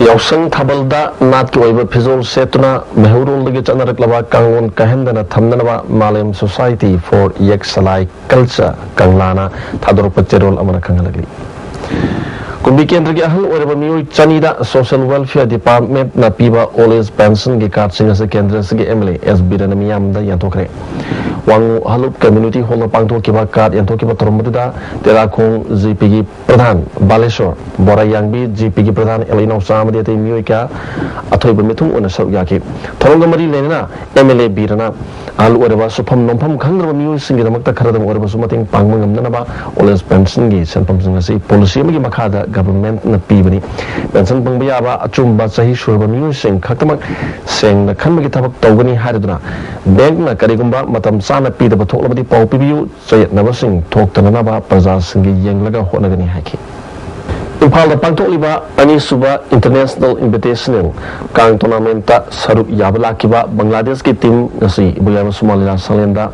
ꯌꯥꯎꯁꯪ ꯊꯥꯕꯜꯗ ꯅꯥꯠꯀꯤ ꯑꯣꯏꯕ ꯐꯤꯖꯣꯜ ꯁꯦꯠꯇꯨꯅ ꯃꯩꯍꯧꯔꯣꯜꯗꯒꯤ ꯆꯠꯅꯔꯛꯂꯕ ꯀꯥꯡꯂꯣꯟ ꯀꯥꯏꯍꯟꯗꯅ ꯊꯝꯅꯅꯕ ꯃꯥꯂꯦꯝ Society for Yaksalai Culture, ꯀꯪꯂꯥꯅ ꯊꯥꯗꯣꯔꯛꯄ ꯆꯦꯔꯣꯜ ꯑꯃꯅ ꯈꯪꯍꯜꯂꯛꯂꯤ꯫ ꯀꯨꯝꯕꯤ ꯀꯦꯟꯗ꯭ꯔꯒꯤ ꯑꯍꯜ ꯑꯣꯏꯔꯕ ꯃꯤꯑꯣꯏ ꯆꯅꯤꯗ Social Welfare Departmentꯅ ꯄꯤꯕ Old Age Pensionꯒꯤ cardꯁꯤꯡ ꯑꯁꯤ ꯀꯦꯟꯗ꯭ꯔ ꯑꯁꯤꯒꯤ MLA S ꯕꯤꯔꯦꯟꯅ ꯃꯤꯌꯥꯝꯗ ꯌꯦꯟꯊꯣꯛꯈ꯭ꯔꯦ꯫ ꯋꯥꯡꯉꯨ ꯍꯂꯨꯞ Community Hallꯗ ꯄꯥꯡꯊꯣꯛꯈꯤꯕ card ꯌꯦꯟꯊꯣꯛꯈꯤꯕ ꯊꯧꯔꯝ ꯑꯗꯨꯗ ꯇꯦꯔꯥꯈꯣꯡ GPꯒꯤ ꯄ꯭ꯔꯙꯥꯟ ꯕꯥꯂꯦꯁꯣꯔ, ꯕꯣꯔꯥꯌꯥꯡꯕꯤ GPꯒꯤ ꯄ꯭ꯔꯙꯥꯟ ꯑꯦꯜ ꯏꯅꯥꯎꯆꯥ ꯑꯃꯗꯤ ꯑꯇꯩ ꯃꯤꯑꯣꯏ ꯀꯌꯥ ꯑꯊꯣꯏꯕ ꯃꯤꯊꯨꯡ ꯑꯣꯏꯅ ꯁꯔꯨꯛ ꯌꯥꯈꯤ꯫ ꯊꯧꯔꯝꯒ ꯃꯔꯤ ꯂꯩꯅꯅ MLA ꯕꯤꯔꯦꯟꯅ ꯑꯍꯜ ꯑꯣꯏꯔꯕ ꯁꯨꯐꯝ ꯅꯣꯝꯐꯝ ꯈꯪꯗ꯭ꯔꯕ ꯃꯤꯑꯣꯏꯁꯤꯡꯒꯤꯗꯃꯛꯇ ꯈꯔꯗꯪ ꯑꯣꯏꯔꯕꯁꯨ ꯃꯇꯦꯡ ꯄꯥꯡꯕ ꯉꯝꯅꯅꯕ Old Age Pensionꯒꯤ ꯁꯦꯟꯐꯝꯁꯤꯡ ꯑꯁꯤ policy ꯑꯃꯒꯤ ꯃꯈꯥꯗ governmentꯅ ꯄꯤꯕꯅꯤ꯫ Pension ꯐꯪꯕ ꯌꯥꯕ ꯑꯆꯨꯝꯕ ꯆꯍꯤ ꯁꯨꯔꯕ ꯃꯤꯑꯣꯏꯁꯤꯡ ꯈꯛꯇꯃꯛ ꯁꯦꯡꯅ ꯈꯟꯕꯒꯤ ꯊꯕꯛ ꯇꯧꯒꯅꯤ ꯍꯥꯏꯔꯗꯨꯅ bankꯅ ꯀꯔꯤꯒꯨꯝꯕ ꯃꯇꯝ ꯆꯥꯅ ꯄꯤꯗꯕ ꯊꯣꯛꯂꯕꯗꯤ ꯄꯥꯎ ꯄꯤꯕꯤꯌꯨ, ꯆꯌꯦꯠꯅꯕꯁꯤꯡ ꯊꯣꯛꯇꯅꯅꯕ ꯄ꯭ꯔꯖꯥꯁꯤꯡꯒꯤ ꯌꯦꯡꯂꯒ ꯍꯣꯠꯅꯒꯅꯤ ꯍꯥꯏꯈꯤ꯫ ꯏꯝꯐꯥꯜꯗ ꯄꯥꯡꯊꯣꯛꯂꯤꯕ ꯑꯅꯤꯁꯨꯕ International Invitational ꯀꯥꯡ tournamentꯇ ꯁꯔꯨꯛ ꯌꯥꯕ ꯂꯥꯛꯈꯤꯕ ꯕꯪꯒ꯭ꯂꯥꯗꯦꯁꯀꯤ team ꯉꯁꯤ ꯏꯕꯣꯌꯥꯏꯃ ꯁꯨꯃꯥꯡ ꯂꯤꯂꯥ ꯁꯪꯂꯦꯟꯗ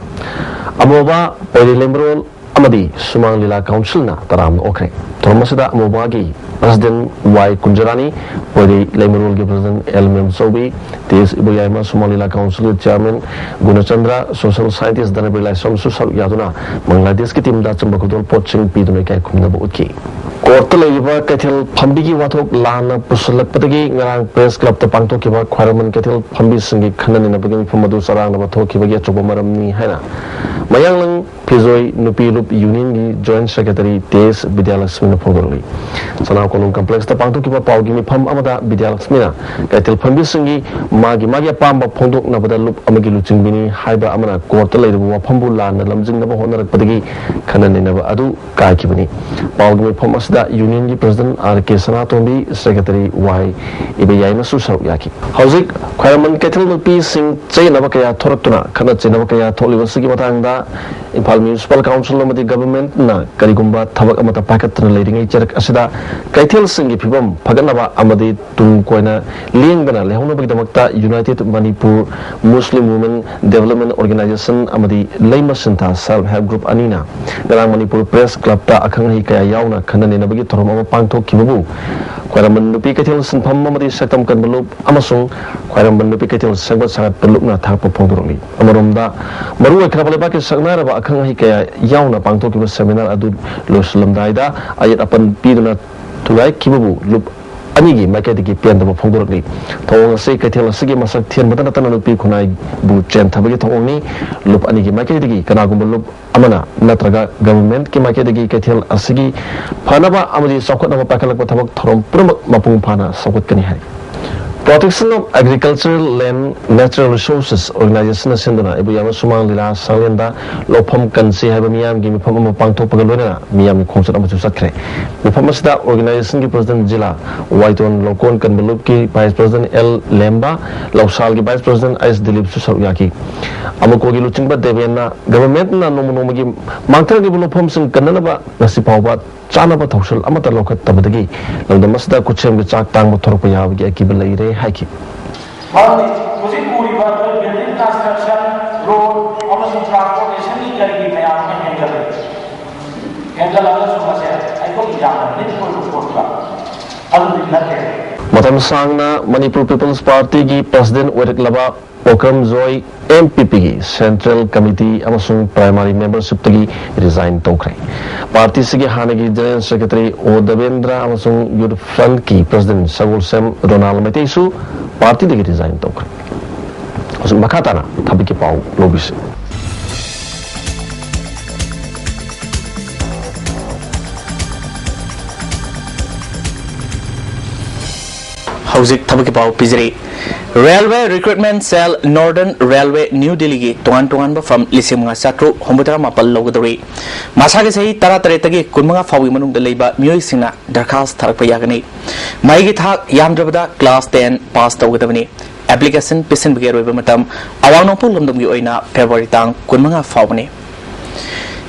ꯑꯃꯣꯕ, ꯄꯣꯏꯔꯩ ꯂꯩꯃꯔꯣꯜ ꯑꯃꯗꯤ ꯁꯨꯃꯥꯡ ꯂꯤꯂꯥ councilꯅ ꯇꯔꯥꯝꯅ ꯑꯣꯛꯈ꯭ꯔꯦ꯫ ꯊꯧꯔꯝ ꯑꯁꯤꯗ ꯑꯃꯣꯕꯥꯒꯤ president ꯋꯥꯏ ꯀꯨꯟꯖꯔꯥꯅꯤ, ꯄꯣꯏꯔꯩ ꯂꯩꯃꯔꯣꯜꯒꯤ president ꯑꯦꯜ ꯃꯦꯝꯆꯧꯕꯤ, ꯇꯤ ꯑꯦꯁ ꯏꯕꯣꯌꯥꯏꯃ ꯁꯨꯃꯥꯡ ꯂꯤꯂꯥ councilꯒꯤ chairman ꯒꯨꯅꯆꯟꯗ꯭ꯔ, social scientist ꯙꯅꯕꯤꯔ ꯂꯥꯏꯁ꯭ꯔꯝꯁꯨ ꯁꯔꯨꯛ ꯌꯥꯗꯨꯅ ꯕꯪꯒ꯭ꯂꯥꯗꯦꯁꯀꯤ teamꯗ ꯑꯆꯨꯝꯕ ꯈꯨꯗꯣꯜ ꯄꯣꯠꯁꯤꯡ ꯄꯤꯗꯨꯅ ꯏꯀꯥꯏ ꯈꯨꯝꯅꯕ ꯎꯠꯈꯤ꯫ Courtꯇ ꯂꯩꯔꯤꯕ ꯀꯩꯊꯦꯜ ꯐꯝꯕꯤꯒꯤ ꯋꯥꯊꯣꯛ ꯂꯥꯟꯅ ꯄꯨꯁꯤꯜꯂꯛꯄꯗꯒꯤ ꯉꯔꯥꯡ Press Clubꯇ ꯄꯥꯡꯊꯣꯛꯈꯤꯕ ꯈ꯭ꯋꯥꯏꯔꯝꯕꯟ ꯀꯩꯊꯦꯜ ꯐꯝꯕꯤꯁꯤꯡꯒꯤ ꯈꯟꯅ ꯅꯩꯅꯕꯒꯤ ꯃꯤꯐꯝ ꯑꯗꯨ ꯆꯔꯥꯡꯅꯕ ꯊꯣꯛꯈꯤꯕꯒꯤ ꯑꯆꯧꯕ ꯃꯔꯝꯅꯤ ꯍꯥꯏꯅ ꯃꯌꯥꯡꯂꯪ ꯐꯤꯖꯣꯏ ꯅꯨꯄꯤ ꯂꯨꯞ unionꯒꯤ joint secretary ꯇꯤ ꯑꯦꯁ ꯕꯤꯗ꯭ꯌꯥꯂꯛꯁꯃꯤꯅ ꯐꯣꯡꯗꯣꯔꯛꯂꯤ꯫ ꯁꯅꯥ ꯀꯣꯅꯨꯡ complexꯇ ꯄꯥꯡꯊꯣꯛꯈꯤꯕ ꯄꯥꯎꯒꯤ ꯃꯤꯐꯝ ꯑꯃꯗ ꯕꯤꯗ꯭ꯌꯥꯂꯛꯁꯃꯤꯅ ꯀꯩꯊꯦꯜ ꯐꯝꯕꯤꯁꯤꯡꯒꯤ ꯃꯥꯒꯤ ꯃꯥꯒꯤ ꯑꯄꯥꯝꯕ ꯐꯣꯡꯗꯣꯛꯅꯕꯗ ꯂꯨꯞ ꯑꯃꯒꯤ ꯂꯨꯆꯤꯡꯕꯤꯅꯤ ꯍꯥꯏꯕ ꯑꯃꯅ courtꯇ ꯂꯩꯔꯤꯕ ꯋꯥꯐꯝꯕꯨ ꯂꯥꯟꯅ ꯂꯝꯖꯤꯡꯅꯕ ꯍꯣꯠꯅꯔꯛꯄꯗꯒꯤ ꯈꯟꯅ ꯅꯩꯅꯕ ꯑꯗꯨ ꯀꯥꯏꯈꯤꯕꯅꯤ꯫ ꯄꯥꯎꯒꯤ ꯃꯤꯐꯝ ꯑꯁꯤꯗ unionꯒꯤ president ꯑꯥꯔ ꯀꯦ ꯁꯅꯥꯇꯣꯝꯕꯤ, secretary ꯋꯥꯏ ꯏꯕꯦꯌꯥꯏꯃꯁꯨ ꯁꯔꯨꯛ ꯌꯥꯈꯤ꯫ ꯍꯧꯖꯤꯛ ꯈ꯭ꯋꯥꯏꯔꯝꯕꯟ ꯀꯩꯊꯦꯜ ꯅꯨꯄꯤꯁꯤꯡ ꯆꯌꯦꯠꯅꯕ ꯀꯌꯥ ꯊꯣꯔꯛꯇꯨꯅ ꯈꯠꯅ ꯆꯩꯅꯕ ꯀꯌꯥ ꯊꯣꯛꯂꯤꯕꯁꯤꯒꯤ ꯃꯇꯥꯡꯗ ꯏꯝꯐꯥꯜ Municipal Council ꯑꯃꯗꯤ Governmentꯅ ꯀꯔꯤꯒꯨꯝꯕ ꯊꯕꯛ ꯑꯃꯠꯇ ꯄꯥꯏꯈꯠꯇꯅ ꯂꯩꯔꯤꯉꯩ ꯆꯔꯛ ꯑꯁꯤꯗ ꯀꯩꯊꯦꯜꯁꯤꯡꯒꯤ ꯐꯤꯕꯝ ꯐꯒꯠꯅꯕ ꯑꯃꯗꯤ ꯇꯨꯡ ꯀꯣꯏꯅ ꯂꯦꯡꯗꯅ ꯂꯩꯍꯧꯅꯕꯒꯤꯗꯃꯛꯇ United Manipur Muslim Women Development Organization ꯑꯃꯗꯤ ꯂꯩꯃ ꯁꯤꯟꯊ Self Help Group ꯑꯅꯤꯅ ꯉꯔꯥꯡ ꯃꯅꯤꯄꯨꯔ Press Clubꯇ ꯑꯈꯪ ꯑꯍꯩ ꯀꯌꯥ ꯌꯥꯎꯅ ꯈꯟꯅ ꯅꯩꯅꯕꯒꯤ ꯊꯧꯔꯝ ꯑꯃ ꯄꯥꯡꯊꯣꯛꯈꯤꯕꯕꯨ ꯈ꯭ꯋꯥꯏꯔꯝꯕꯟ ꯅꯨꯄꯤ ꯀꯩꯊꯦꯜ ꯁꯤꯟꯐꯝ ꯑꯃꯗꯤ ꯁꯛꯇꯝ ꯀꯟꯕ ꯂꯨꯞ ꯑꯃꯁꯨꯡ ꯈ꯭ꯋꯥꯏꯔꯝꯕꯟ ꯅꯨꯄꯤ ꯀꯩꯊꯦꯜ ꯁꯦꯝꯒꯠ ꯁꯥꯒꯠꯄ ꯂꯨꯞꯅ ꯊꯥꯒꯠꯄ ꯐꯣꯡꯗꯣꯔꯛꯂꯤ꯫ ꯑꯃꯔꯣꯝꯗ, ꯃꯔꯨ ꯑꯣꯏꯈ꯭ꯔꯕ ꯂꯩꯕꯥꯛꯀꯤ ꯁꯛꯅꯥꯏꯔꯕ ꯑꯈꯪ ꯑꯍꯩ ꯀꯌꯥ ꯌꯥꯎꯅ ꯄꯥꯡꯊꯣꯛꯈꯤꯕ seminar ꯑꯗꯨ ꯂꯣꯏꯁꯤꯜꯂꯝꯗꯥꯏꯗ ꯑꯌꯦꯠ ꯑꯄꯟ ꯄꯤꯗꯨꯅ ꯊꯨꯒꯥꯏꯈꯤꯕꯕꯨ ꯂꯨꯞ ꯑꯅꯤꯒꯤ ꯃꯥꯏꯀꯩꯗꯒꯤ ꯄꯦꯟꯗꯕ ꯐꯣꯡꯗꯣꯔꯛꯂꯤ꯫ ꯊꯧꯑꯣꯡ ꯑꯁꯤ ꯀꯩꯊꯦꯜ ꯑꯁꯤꯒꯤ ꯃꯁꯛ ꯊꯦꯟꯕꯗ ꯅꯠꯇꯅ ꯅꯨꯄꯤ ꯈꯨꯟꯅꯥꯏꯕꯨ ꯆꯦꯟꯊꯕꯒꯤ ꯊꯧꯑꯣꯡꯅꯤ꯫ ꯂꯨꯞ ꯑꯅꯤꯒꯤ ꯃꯥꯏꯀꯩꯗꯒꯤ ꯀꯅꯥꯒꯨꯝꯕ ꯂꯨꯞ ꯑꯃꯅ ꯅꯠꯇ꯭ꯔꯒ Governmentꯀꯤ ꯃꯥꯏꯀꯩꯗꯒꯤ ꯀꯩꯊꯦꯜ ꯑꯁꯤꯒꯤ ꯐꯅꯕ ꯑꯃꯗꯤ ꯆꯥꯎꯈꯠꯅꯕ ꯄꯥꯏꯈꯠꯂꯛꯄ ꯊꯕꯛ ꯊꯧꯔꯝ ꯄꯨꯝꯅꯃꯛ ꯃꯄꯨꯡ ꯐꯥꯅ ꯁꯧꯒꯠꯀꯅꯤ ꯍꯥꯏ꯫ Protection of Agricultural Land Natural Resources Organizationꯅ ꯁꯤꯟꯗꯨꯅ ꯏꯕꯨꯌꯥꯝ ꯁꯨꯃꯥꯡ ꯂꯤꯂꯥ ꯁꯪꯂꯦꯟꯗ ꯂꯧꯐꯝ ꯀꯟꯁꯤ ꯍꯥꯏꯕ ꯃꯤꯌꯥꯝꯒꯤ ꯃꯤꯐꯝ ꯑꯃ ꯄꯥꯡꯊꯣꯛꯄꯒ ꯂꯣꯏꯅꯅ ꯃꯤꯌꯥꯝꯒꯤ ꯈꯣꯡꯆꯠ ꯑꯃꯁꯨ ꯆꯠꯈ꯭ꯔꯦ꯫ ꯃꯤꯐꯝ ꯑꯁꯤꯗ organizationꯒꯤ President ꯖꯤꯂꯥ ꯋꯥꯏꯇꯣꯟ ꯂꯧꯀꯣꯟ ꯀꯟꯕ ꯂꯨꯞꯀꯤ Vice President ꯑꯦꯜ ꯂꯦꯝꯕ, ꯂꯧꯁꯥꯜꯒꯤ Vice President ꯑꯩꯁ ꯗꯤꯂꯤꯞꯁꯨ ꯁꯔꯨꯛ ꯌꯥꯈꯤ꯫ ꯑꯃꯀꯣꯒꯤ ꯂꯨꯆꯤꯡꯕ ꯗꯦꯕꯦꯟꯅ Governmentꯅ ꯅꯣꯡꯃ ꯅꯣꯡꯃꯒꯤ ꯃꯥꯡꯊꯔꯛꯂꯤꯕ ꯂꯧꯐꯝꯁꯤꯡ ꯀꯟꯅꯅꯕ ꯉꯁꯤ ꯐꯥꯎꯕ ꯆꯥꯅꯕ ꯊꯧꯁꯤꯜ ꯑꯃꯠꯇ ꯂꯧꯈꯠꯇꯕꯗꯒꯤ ꯂꯝꯗꯝ ꯑꯁꯤꯗ ꯈꯨꯠꯁꯦꯝꯒꯤ ꯆꯥꯛ ꯇꯥꯡꯕ ꯊꯣꯔꯛꯄ ꯌꯥꯕꯒꯤ ꯑꯀꯤꯕ ꯂꯩꯔꯦ ꯍꯥꯏꯈꯤ꯫ ꯃꯔꯝꯗꯤ ꯍꯧꯖꯤꯛ ꯎꯔꯤꯕ ꯑꯩꯈꯣꯏ building construction, road ꯑꯃꯁꯨꯡ transportationꯒꯤ ꯀꯔꯤꯒꯤ ꯃꯌꯥꯝ ꯑꯃ ꯍꯦꯟꯒꯠꯂꯦ꯫ ꯍꯦꯟꯒꯠꯂꯒꯁꯨ ꯃꯁꯦ ꯑꯩꯈꯣꯏꯒꯤ ꯌꯥꯝꯅ ꯂꯤꯛ ꯑꯣꯏꯕ ꯄꯣꯠꯇꯨꯗ ꯑꯗꯨꯗꯤ ꯅꯠꯇꯦ꯫ ꯃꯇꯝ ꯁꯥꯡꯅ Manipur People's Partyꯒꯤ President ꯑꯣꯏꯔꯛꯂꯕ ꯄꯣꯀ꯭ꯔꯝ ꯖꯣꯏ MPPꯒꯤ Central Committee ꯑꯃꯁꯨꯡ Primary Membershipꯇꯒꯤ resign ꯇꯧꯈ꯭ꯔꯦ꯫ Partyꯁꯤꯒꯤ ꯍꯥꯟꯅꯒꯤ General Secretary ꯑꯣ ꯗꯕꯦꯟꯗ꯭ꯔ ꯑꯃꯁꯨꯡ Youth Frontꯀꯤ President ꯁꯒꯣꯜꯁꯦꯝ ꯔꯣꯅꯥꯜ ꯃꯩꯇꯩꯁꯨ partyꯗꯒꯤ resign ꯇꯧꯈ꯭ꯔꯦ꯫ ꯍꯧꯖꯤꯛ ꯃꯈꯥ ꯇꯥꯅ ꯊꯕꯛꯀꯤ ꯄꯥꯎ ꯂꯧꯕꯤꯁꯤ꯫ ꯍꯧꯖꯤꯛ ꯊꯕꯛꯀꯤ ꯄꯥꯎ ꯄꯤꯖꯔꯤ꯫ Railway Recruitment Cell, Northern Railway, New Delhiꯒꯤ ꯇꯣꯉꯥꯟ ꯇꯣꯉꯥꯟꯕ firm ꯂꯤꯁꯤꯡ ꯃꯉꯥ ꯆꯥꯇ꯭ꯔꯨꯛ ꯍꯨꯝꯐꯨꯇꯔꯥ ꯃꯥꯄꯜ ꯂꯧꯒꯗꯧꯔꯤ꯫ ꯃꯁꯥꯒꯤ ꯆꯍꯤ ꯇꯔꯥꯇꯔꯦꯠꯇꯒꯤ ꯀꯨꯟꯃꯉꯥ ꯐꯥꯎꯒꯤ ꯃꯅꯨꯡꯗ ꯂꯩꯕ ꯃꯤꯑꯣꯏꯁꯤꯡꯅ ꯗꯔꯈꯥꯁ ꯊꯥꯔꯛꯄ ꯌꯥꯒꯅꯤ꯫ ꯃꯍꯩꯒꯤ ꯊꯥꯛ ꯌꯥꯝꯗ꯭ꯔꯕꯗ class ten pass ꯇꯧꯒꯗꯕꯅꯤ꯫ Application ꯄꯤꯁꯤꯟꯕꯒꯤ ꯑꯔꯣꯏꯕ ꯃꯇꯝ ꯑꯋꯥꯡ ꯅꯣꯡꯄꯣꯛ ꯂꯝꯗꯝꯒꯤ ꯑꯣꯏꯅ February ꯇꯥꯡ ꯀꯨꯟꯃꯉꯥ ꯐꯥꯎꯕꯅꯤ꯫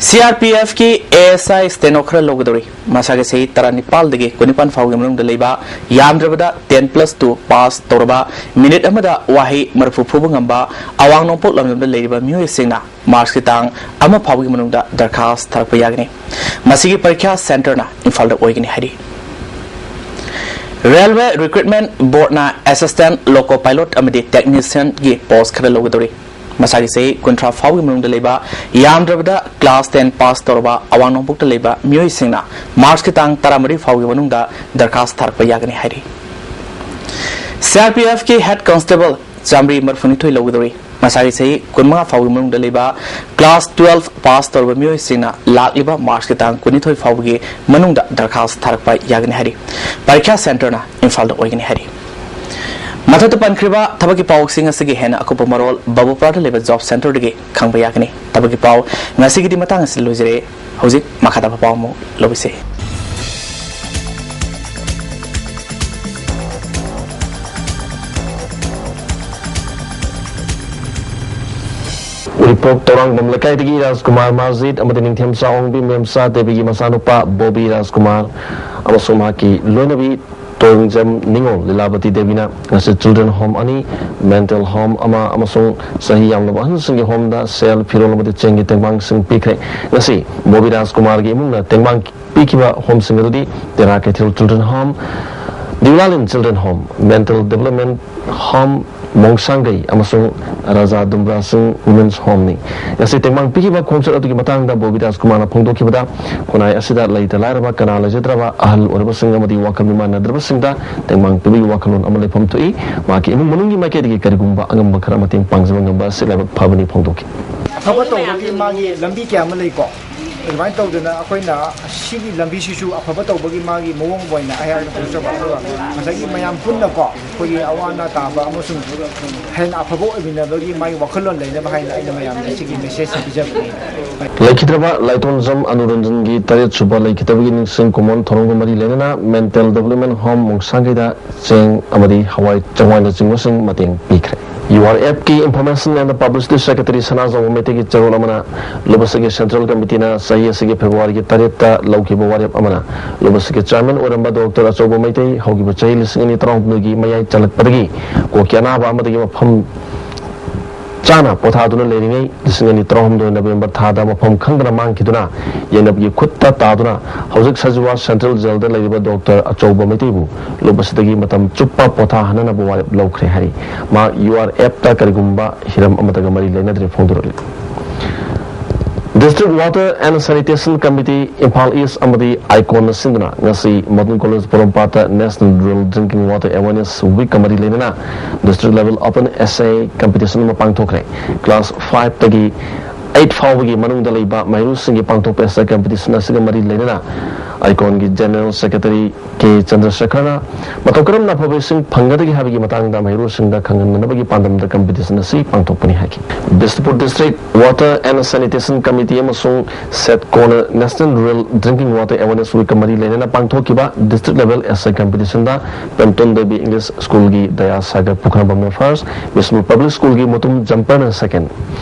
ꯁꯤ ꯑꯥꯔ ꯄꯤ ꯑꯦꯐꯀꯤ ꯑꯦ ꯑꯦꯁ ꯑꯥꯏ ꯁ꯭ꯇꯦꯅꯣ ꯈꯔ ꯂꯧꯒꯗꯧꯔꯤ꯫ ꯃꯁꯥꯒꯤ ꯆꯍꯤ ꯇꯔꯥꯅꯤꯄꯥꯜꯗꯒꯤ ꯀꯨꯟꯅꯤꯄꯥꯟ ꯐꯥꯎꯒꯤ ꯃꯅꯨꯡꯗ ꯂꯩꯕ, ꯌꯥꯝꯗ꯭ꯔꯕꯗ ꯇꯦꯟ ꯄ꯭ꯂꯁ ꯇꯨ ꯄꯥꯁ ꯇꯧꯔꯕ, ꯃꯤꯅꯤꯠ ꯑꯃꯗ ꯋꯥꯍꯩ ꯃꯔꯐꯨ ꯐꯨꯕ ꯉꯝꯕ, ꯑꯋꯥꯡ ꯅꯣꯡꯄꯣꯛ ꯂꯝꯗꯝꯗ ꯂꯩꯔꯤꯕ ꯃꯤꯑꯣꯏꯁꯤꯡꯅ ꯃꯥꯔꯆꯀꯤ ꯇꯥꯡ ꯑꯃ ꯐꯥꯎꯕꯒꯤ ꯃꯅꯨꯡꯗ ꯗꯔꯈꯥꯁ ꯊꯥꯔꯛꯄ ꯌꯥꯒꯅꯤ꯫ ꯃꯁꯤꯒꯤ ꯄꯔꯤꯈ꯭ꯌꯥ ꯁꯦꯟꯇꯔꯅ ꯏꯝꯐꯥꯜꯗ ꯑꯣꯏꯒꯅꯤ ꯍꯥꯏꯔꯤ꯫ ꯔꯦꯜꯋꯦ ꯔꯤꯀ꯭ꯔꯨꯠꯃꯦꯟ ꯕꯣꯔꯗꯅ ꯑꯦꯁꯤꯁꯇꯦꯟꯠ ꯂꯣꯀꯣ ꯄꯥꯏꯂꯣꯠ ꯑꯃꯗꯤ ꯇꯦꯛꯅꯤꯁꯤꯌꯟꯒꯤ ꯄꯣꯁ ꯈꯔ ꯂꯧꯒꯗꯧꯔꯤ꯫ ꯃꯁꯥꯒꯤ ꯆꯍꯤ ꯀꯨꯟꯊ꯭ꯔꯥ ꯐꯥꯎꯕꯒꯤ ꯃꯅꯨꯡꯗ ꯂꯩꯕ, ꯌꯥꯝꯗ꯭ꯔꯕꯗ ꯀ꯭ꯂꯥꯁ ꯇꯦꯟ ꯄꯥꯁ ꯇꯧꯔꯕ, ꯑꯋꯥꯡ ꯅꯣꯡꯄꯣꯛꯇ ꯂꯩꯕ ꯃꯤꯑꯣꯏꯁꯤꯡꯅ ꯃꯥꯔꯆꯀꯤ ꯇꯥꯡ ꯇꯔꯥꯃꯔꯤ ꯐꯥꯎꯒꯤ ꯃꯅꯨꯡꯗ ꯗꯔꯈꯥꯁ ꯊꯥꯔꯛꯄ ꯌꯥꯒꯅꯤ ꯍꯥꯏꯔꯤ꯫ ꯁꯤ ꯑꯥꯔ ꯄꯤ ꯑꯦꯐꯀꯤ ꯍꯦꯗ ꯀꯟꯁꯇꯦꯕꯜ ꯆꯥꯃꯔꯤ ꯃꯔꯐꯨꯅꯤꯊꯣꯏ ꯂꯧꯒꯗꯧꯔꯤ꯫ ꯃꯁꯥꯒꯤ ꯆꯍꯤ ꯀꯨꯟꯃꯉꯥ ꯐꯥꯎꯒꯤ ꯃꯅꯨꯡꯗ ꯂꯩꯕ, ꯀ꯭ꯂꯥꯁ ꯇꯨꯋꯦꯜꯐ ꯄꯥꯁ ꯇꯧꯔꯕ ꯃꯤꯑꯣꯏꯁꯤꯡꯅ ꯂꯥꯛꯂꯤꯕ ꯃꯥꯔꯆꯀꯤ ꯇꯥꯡ ꯀꯨꯟꯅꯤꯊꯣꯏ ꯐꯥꯎꯕꯒꯤ ꯃꯅꯨꯡꯗ ꯗꯔꯈꯥꯁ ꯊꯥꯔꯛꯄ ꯌꯥꯒꯅꯤ ꯍꯥꯏꯔꯤ꯫ ꯄꯔꯤꯈ꯭ꯌꯥ ꯁꯦꯟꯇꯔꯅ ꯏꯝꯐꯥꯜꯗ ꯑꯣꯏꯒꯅꯤ ꯍꯥꯏꯔꯤ꯫ ꯃꯊꯛꯇ ꯄꯟꯈ꯭ꯔꯤꯕ ꯊꯕꯛꯀꯤ ꯄꯥꯎꯁꯤꯡ ꯑꯁꯤꯒꯤ ꯍꯦꯟꯅ ꯑꯀꯨꯞꯄ ꯃꯔꯣꯜ ꯕꯕꯨꯄꯥꯔꯗ ꯂꯩꯕ ꯖꯣꯕ ꯁꯦꯟꯇꯔꯗꯒꯤ ꯈꯪꯕ ꯌꯥꯒꯅꯤ꯫ ꯊꯕꯛꯀꯤ ꯄꯥꯎ ꯉꯁꯤꯒꯤꯗꯤ ꯃꯇꯥꯡ ꯑꯁꯤꯗ ꯂꯣꯏꯖꯔꯦ꯫ ꯍꯧꯖꯤꯛ ꯃꯈꯥ ꯇꯥꯕ ꯄꯥꯎ ꯑꯃꯨꯛ ꯂꯧꯕꯤꯁꯦ꯫ ꯎꯔꯤꯄꯣꯛ ꯇꯧꯔꯥꯡꯕꯝ ꯂꯩꯀꯥꯏꯗꯒꯤ ꯔꯥꯖꯀꯨꯃꯥꯔ ꯃꯥꯔꯖꯤꯠ ꯑꯃꯗꯤ ꯅꯤꯡꯊꯦꯝꯆꯥ ꯑꯣꯡꯕꯤ ꯃꯦꯝꯆꯥ ꯗꯦꯕꯤꯒꯤ ꯃꯆꯥꯅꯨꯄꯥ ꯕꯣꯕꯤ ꯔꯥꯖꯀꯨꯃꯥꯔ ꯑꯃꯁꯨꯡ ꯃꯍꯥꯛꯀꯤ ꯂꯣꯏꯅꯕꯤ ꯇꯣꯡꯖꯝ ꯅꯤꯉꯣꯜ ꯂꯤꯂꯥꯕꯇꯤ ꯗꯦꯕꯤꯅ ꯉꯁꯤ ꯆꯤꯜꯗ꯭ꯔꯦꯟ ꯍꯣꯝ ꯑꯅꯤ, ꯃꯦꯟꯇꯦꯜ ꯍꯣꯝ ꯑꯃ ꯑꯃꯁꯨꯡ ꯆꯍꯤ ꯌꯥꯝꯂꯕ ꯑꯍꯜꯁꯤꯡꯒꯤ ꯍꯣꯝꯗ ꯁꯦꯜ, ꯐꯤꯔꯣꯜ ꯑꯃꯗꯤ ꯆꯦꯡꯒꯤ ꯇꯦꯡꯕꯥꯡꯁꯤꯡ ꯄꯤꯈ꯭ꯔꯦ꯫ ꯉꯁꯤ ꯕꯣꯕꯤ ꯔꯥꯖꯀꯨꯃꯥꯔꯒꯤ ꯏꯃꯨꯡꯅ ꯇꯦꯡꯕꯥꯡ ꯄꯤꯈꯤꯕ ꯍꯣꯝꯁꯤꯡ ꯑꯗꯨꯗꯤ ꯇꯦꯔꯥ ꯀꯩꯊꯦꯜ ꯆꯤꯜꯗ꯭ꯔꯦꯟ ꯍꯣꯝ, ꯗꯤꯎꯂꯥꯂꯤꯟ children home, mental development home Mongsangei ꯑꯃꯁꯨꯡ ꯔꯥꯖꯥ ꯗꯨꯝꯕ꯭ꯔꯥ ꯁꯤꯡ ꯋꯨꯃꯦꯟꯁ ꯍꯣꯝꯅꯤ꯫ ꯉꯁꯤ ꯇꯦꯡꯕꯥꯡ ꯄꯤꯈꯤꯕ ꯈꯣꯡꯆꯠ ꯑꯗꯨꯒꯤ ꯃꯇꯥꯡꯗ ꯕꯣꯕꯤ ꯔꯥꯖꯀꯨꯃꯥꯔꯅ ꯐꯣꯡꯗꯣꯛꯈꯤꯕꯗ, ꯈꯨꯟꯅꯥꯏ ꯑꯁꯤꯗ ꯂꯩꯇ ꯂꯥꯏꯔꯕ, ꯀꯅꯥ ꯂꯩꯖꯗ꯭ꯔꯕ ꯑꯍꯜ ꯑꯣꯏꯔꯕꯁꯤꯡ ꯑꯃꯗꯤ ꯋꯥꯈꯜ ꯃꯤꯃꯥꯟꯅꯗ꯭ꯔꯕꯁꯤꯡꯗ ꯇꯦꯡꯕꯥꯡ ꯄꯤꯕꯒꯤ ꯋꯥꯈꯜꯂꯣꯟ ꯑꯃ ꯂꯩꯐꯝ ꯊꯣꯛꯏ꯫ ꯃꯍꯥꯛꯀꯤ ꯏꯃꯨꯡ ꯃꯅꯨꯡꯒꯤ ꯃꯥꯏꯀꯩꯗꯒꯤ ꯀꯔꯤꯒꯨꯝꯕ ꯑꯉꯝꯕ ꯈꯔ ꯃꯇꯦꯡ ꯄꯥꯡꯖꯕ ꯉꯝꯕ ꯑꯁꯤ ꯂꯥꯏꯕꯛ ꯐꯕꯅꯤ ꯐꯣꯡꯗꯣꯛꯈꯤ꯫ ꯑꯐꯕ ꯇꯧꯕꯒꯤ ꯃꯥꯒꯤ ꯂꯝꯕꯤ ꯀꯌꯥ ꯑꯃ ꯂꯩꯀꯣ꯫ ꯑꯗꯨꯃꯥꯏꯅ ꯇꯧꯗꯅ ꯑꯩꯈꯣꯏꯅ ꯁꯤꯒꯤ ꯂꯝꯕꯤꯁꯤꯁꯨ ꯑꯐꯕ ꯇꯧꯕꯒꯤ ꯃꯥꯒꯤ ꯃꯑꯣꯡ ꯑꯣꯏꯅ ꯑꯩꯍꯥꯛꯅ ꯐꯣꯡꯗꯣꯛꯆꯕ, ꯑꯗꯨꯒ ꯉꯁꯥꯏꯒꯤ ꯃꯌꯥꯝ ꯄꯨꯟꯅꯀꯣ, ꯑꯩꯈꯣꯏꯒꯤ ꯑꯋꯥ ꯑꯅꯥ ꯇꯥꯕ ꯑꯃꯁꯨꯡ ꯍꯦꯟꯅ ꯑꯐꯕ ꯑꯣꯏꯃꯤꯟꯅꯕꯒꯤ ꯃꯥꯒꯤ ꯋꯥꯈꯜꯂꯣꯟ ꯂꯩꯅꯕ ꯍꯥꯏꯅ ꯑꯩꯅ ꯃꯌꯥꯝꯗ ꯁꯤꯒꯤ ꯃꯦꯁꯦꯖꯁꯤ ꯄꯤꯖꯕꯅꯤ꯫ ꯂꯩꯈꯤꯗ꯭ꯔꯕ ꯂꯥꯏꯇꯣꯟꯖꯝ ꯑꯅꯨꯔꯟꯖꯟꯒꯤ ꯇꯔꯦꯠ ꯁꯨꯕ ꯂꯩꯈꯤꯗꯕꯒꯤ ꯅꯤꯡꯁꯤꯡ ꯀꯨꯝꯑꯣꯟ ꯊꯧꯔꯝꯒ ꯃꯔꯤ ꯂꯩꯅꯅ ꯃꯦꯟꯇꯦꯜ ꯗꯤꯕ꯭ꯂꯞꯃꯦꯟ ꯍꯣꯝ ꯃꯣꯡꯁꯥꯡꯒꯩꯗ ꯆꯦꯡ ꯑꯃꯗꯤ ꯍꯋꯥꯏ ꯆꯦꯡꯋꯥꯏꯅꯆꯤꯡꯕꯁꯤꯡ ꯃꯇꯦꯡ ꯄꯤꯈ꯭ꯔꯦ꯫ ꯌꯨ ꯑꯥꯔ ꯑꯦꯐꯀꯤ Information and Publicity Secretary ꯁꯅꯥꯖꯥꯎꯕ ꯃꯩꯇꯩꯒꯤ ꯆꯦꯔꯣꯜ ꯑꯃꯅ ꯂꯨꯞ ꯑꯁꯤꯒꯤ Central Committeeꯅ ꯆꯍꯤ ꯑꯁꯤꯒꯤ Februaryꯒꯤ ꯇꯔꯦꯠꯇ ꯂꯧꯈꯤꯕ ꯋꯥꯔꯦꯞ ꯑꯃꯅ ꯂꯨꯞ ꯑꯁꯤꯒꯤ Chairman ꯑꯣꯏꯔꯝꯕ ꯗꯣꯛꯇꯔ ꯑꯆꯧꯕ ꯃꯩꯇꯩ ꯍꯧꯈꯤꯕ ꯆꯍꯤ ꯂꯤꯁꯤꯡ ꯑꯅꯤ ꯇꯔꯥꯍꯨꯝꯗꯣꯏꯒꯤ ꯃꯌꯥꯏ ꯆꯜꯂꯛꯄꯗꯒꯤ ꯀꯣꯛꯀꯤ ꯑꯅꯥꯕ ꯑꯃꯗꯒꯤ ꯃꯐꯝ ꯆꯥꯅ ꯄꯣꯊꯥꯗꯨꯅ ꯂꯩꯔꯤꯉꯩ ꯂꯤꯁꯤꯡ ꯑꯅꯤ ꯇꯔꯥꯍꯨꯝꯗꯣꯏ November ꯊꯥꯗ ꯃꯐꯝ ꯈꯪꯗꯅ ꯃꯥꯡꯈꯤꯗꯨꯅ ꯌꯦꯡꯅꯕꯒꯤ ꯈꯨꯠꯇ ꯇꯥꯗꯨꯅ ꯍꯧꯖꯤꯛ ꯁꯖꯤꯋꯥ Central Jailꯗ ꯂꯩꯔꯤꯕ ꯗꯣꯛꯇꯔ ꯑꯆꯧꯕ ꯃꯩꯇꯩꯕꯨ ꯂꯨꯞ ꯑꯁꯤꯗꯒꯤ ꯃꯇꯝ ꯆꯨꯞꯄ ꯄꯣꯊꯥꯍꯟꯅꯅꯕ ꯋꯥꯔꯦꯞ ꯂꯧꯈ꯭ꯔꯦ ꯍꯥꯏꯔꯤ꯫ ꯃꯍꯥꯛ ꯌꯨ ꯑꯥꯔ ꯑꯦꯐꯇ ꯀꯔꯤꯒꯨꯝꯕ ꯍꯤꯔꯝ ꯑꯃꯠꯇꯒ ꯃꯔꯤ ꯂꯩꯅꯗ꯭ꯔꯦ ꯐꯣꯡꯗꯣꯔꯛꯂꯤ꯫ District Water and Sanitation Committee, Imphal East ꯑꯃꯗꯤ ꯑꯥꯏꯀꯣꯟꯅ ꯁꯤꯟꯗꯨꯅ ꯉꯁꯤ Modern College ꯄꯣꯔꯣꯝꯄꯥꯠꯇ National Rural Drinking Water Awareness Week ꯀ ꯃꯔꯤ ꯂꯩꯅꯅ District Level Open Essay Competition ꯑꯃ ꯄꯥꯡꯊꯣꯛꯈ꯭ꯔꯦ꯫ Class five ꯇꯒꯤ eight ꯐꯥꯎꯕꯒꯤ ꯃꯅꯨꯡꯗ ꯂꯩꯕ ꯃꯍꯩꯔꯣꯏꯁꯤꯡꯒꯤ ꯄꯥꯡꯊꯣꯛꯄ essay competition ꯑꯁꯤꯒ ꯃꯔꯤ ꯂꯩꯅꯅ ꯑꯥꯏꯀꯣꯟꯒꯤ General Secretary ꯀꯦ ꯆꯟꯗ꯭ꯔꯁꯦꯈꯔꯅ ꯃꯇꯧ ꯀꯔꯝꯅ ꯑꯐꯕ ꯏꯁꯤꯡ ꯐꯪꯒꯗꯒꯦ ꯍꯥꯏꯕꯒꯤ ꯃꯇꯥꯡꯗ ꯃꯍꯩꯔꯣꯏꯁꯤꯡꯗ ꯈꯪꯍꯟꯅꯅꯕꯒꯤ ꯄꯥꯟꯗꯝꯗ competition ꯑꯁꯤ ꯄꯥꯡꯊꯣꯛꯄꯅꯤ ꯍꯥꯏꯈꯤ꯫ Bishnupur District Water and Sanitation Committee ꯑꯃꯁꯨꯡ ꯁꯦꯠꯀꯣꯅ National Rural Drinking Water Awareness Week ꯀ ꯃꯔꯤ ꯂꯩꯅꯅ ꯄꯥꯡꯊꯣꯛꯈꯤꯕ District Level Essay Competitionꯗ ꯄꯦꯝꯇꯣꯟ ꯗꯦꯕꯤ English Schoolꯒꯤ ꯗꯌꯥ ꯁꯥꯒꯔ ꯄꯨꯈ꯭ꯔꯝꯕꯝꯅ first, ꯕꯤꯁꯅꯨꯄꯨꯔ Public Schoolꯒꯤ ꯃꯨꯇꯨꯝ ꯖꯝꯄꯔꯅ second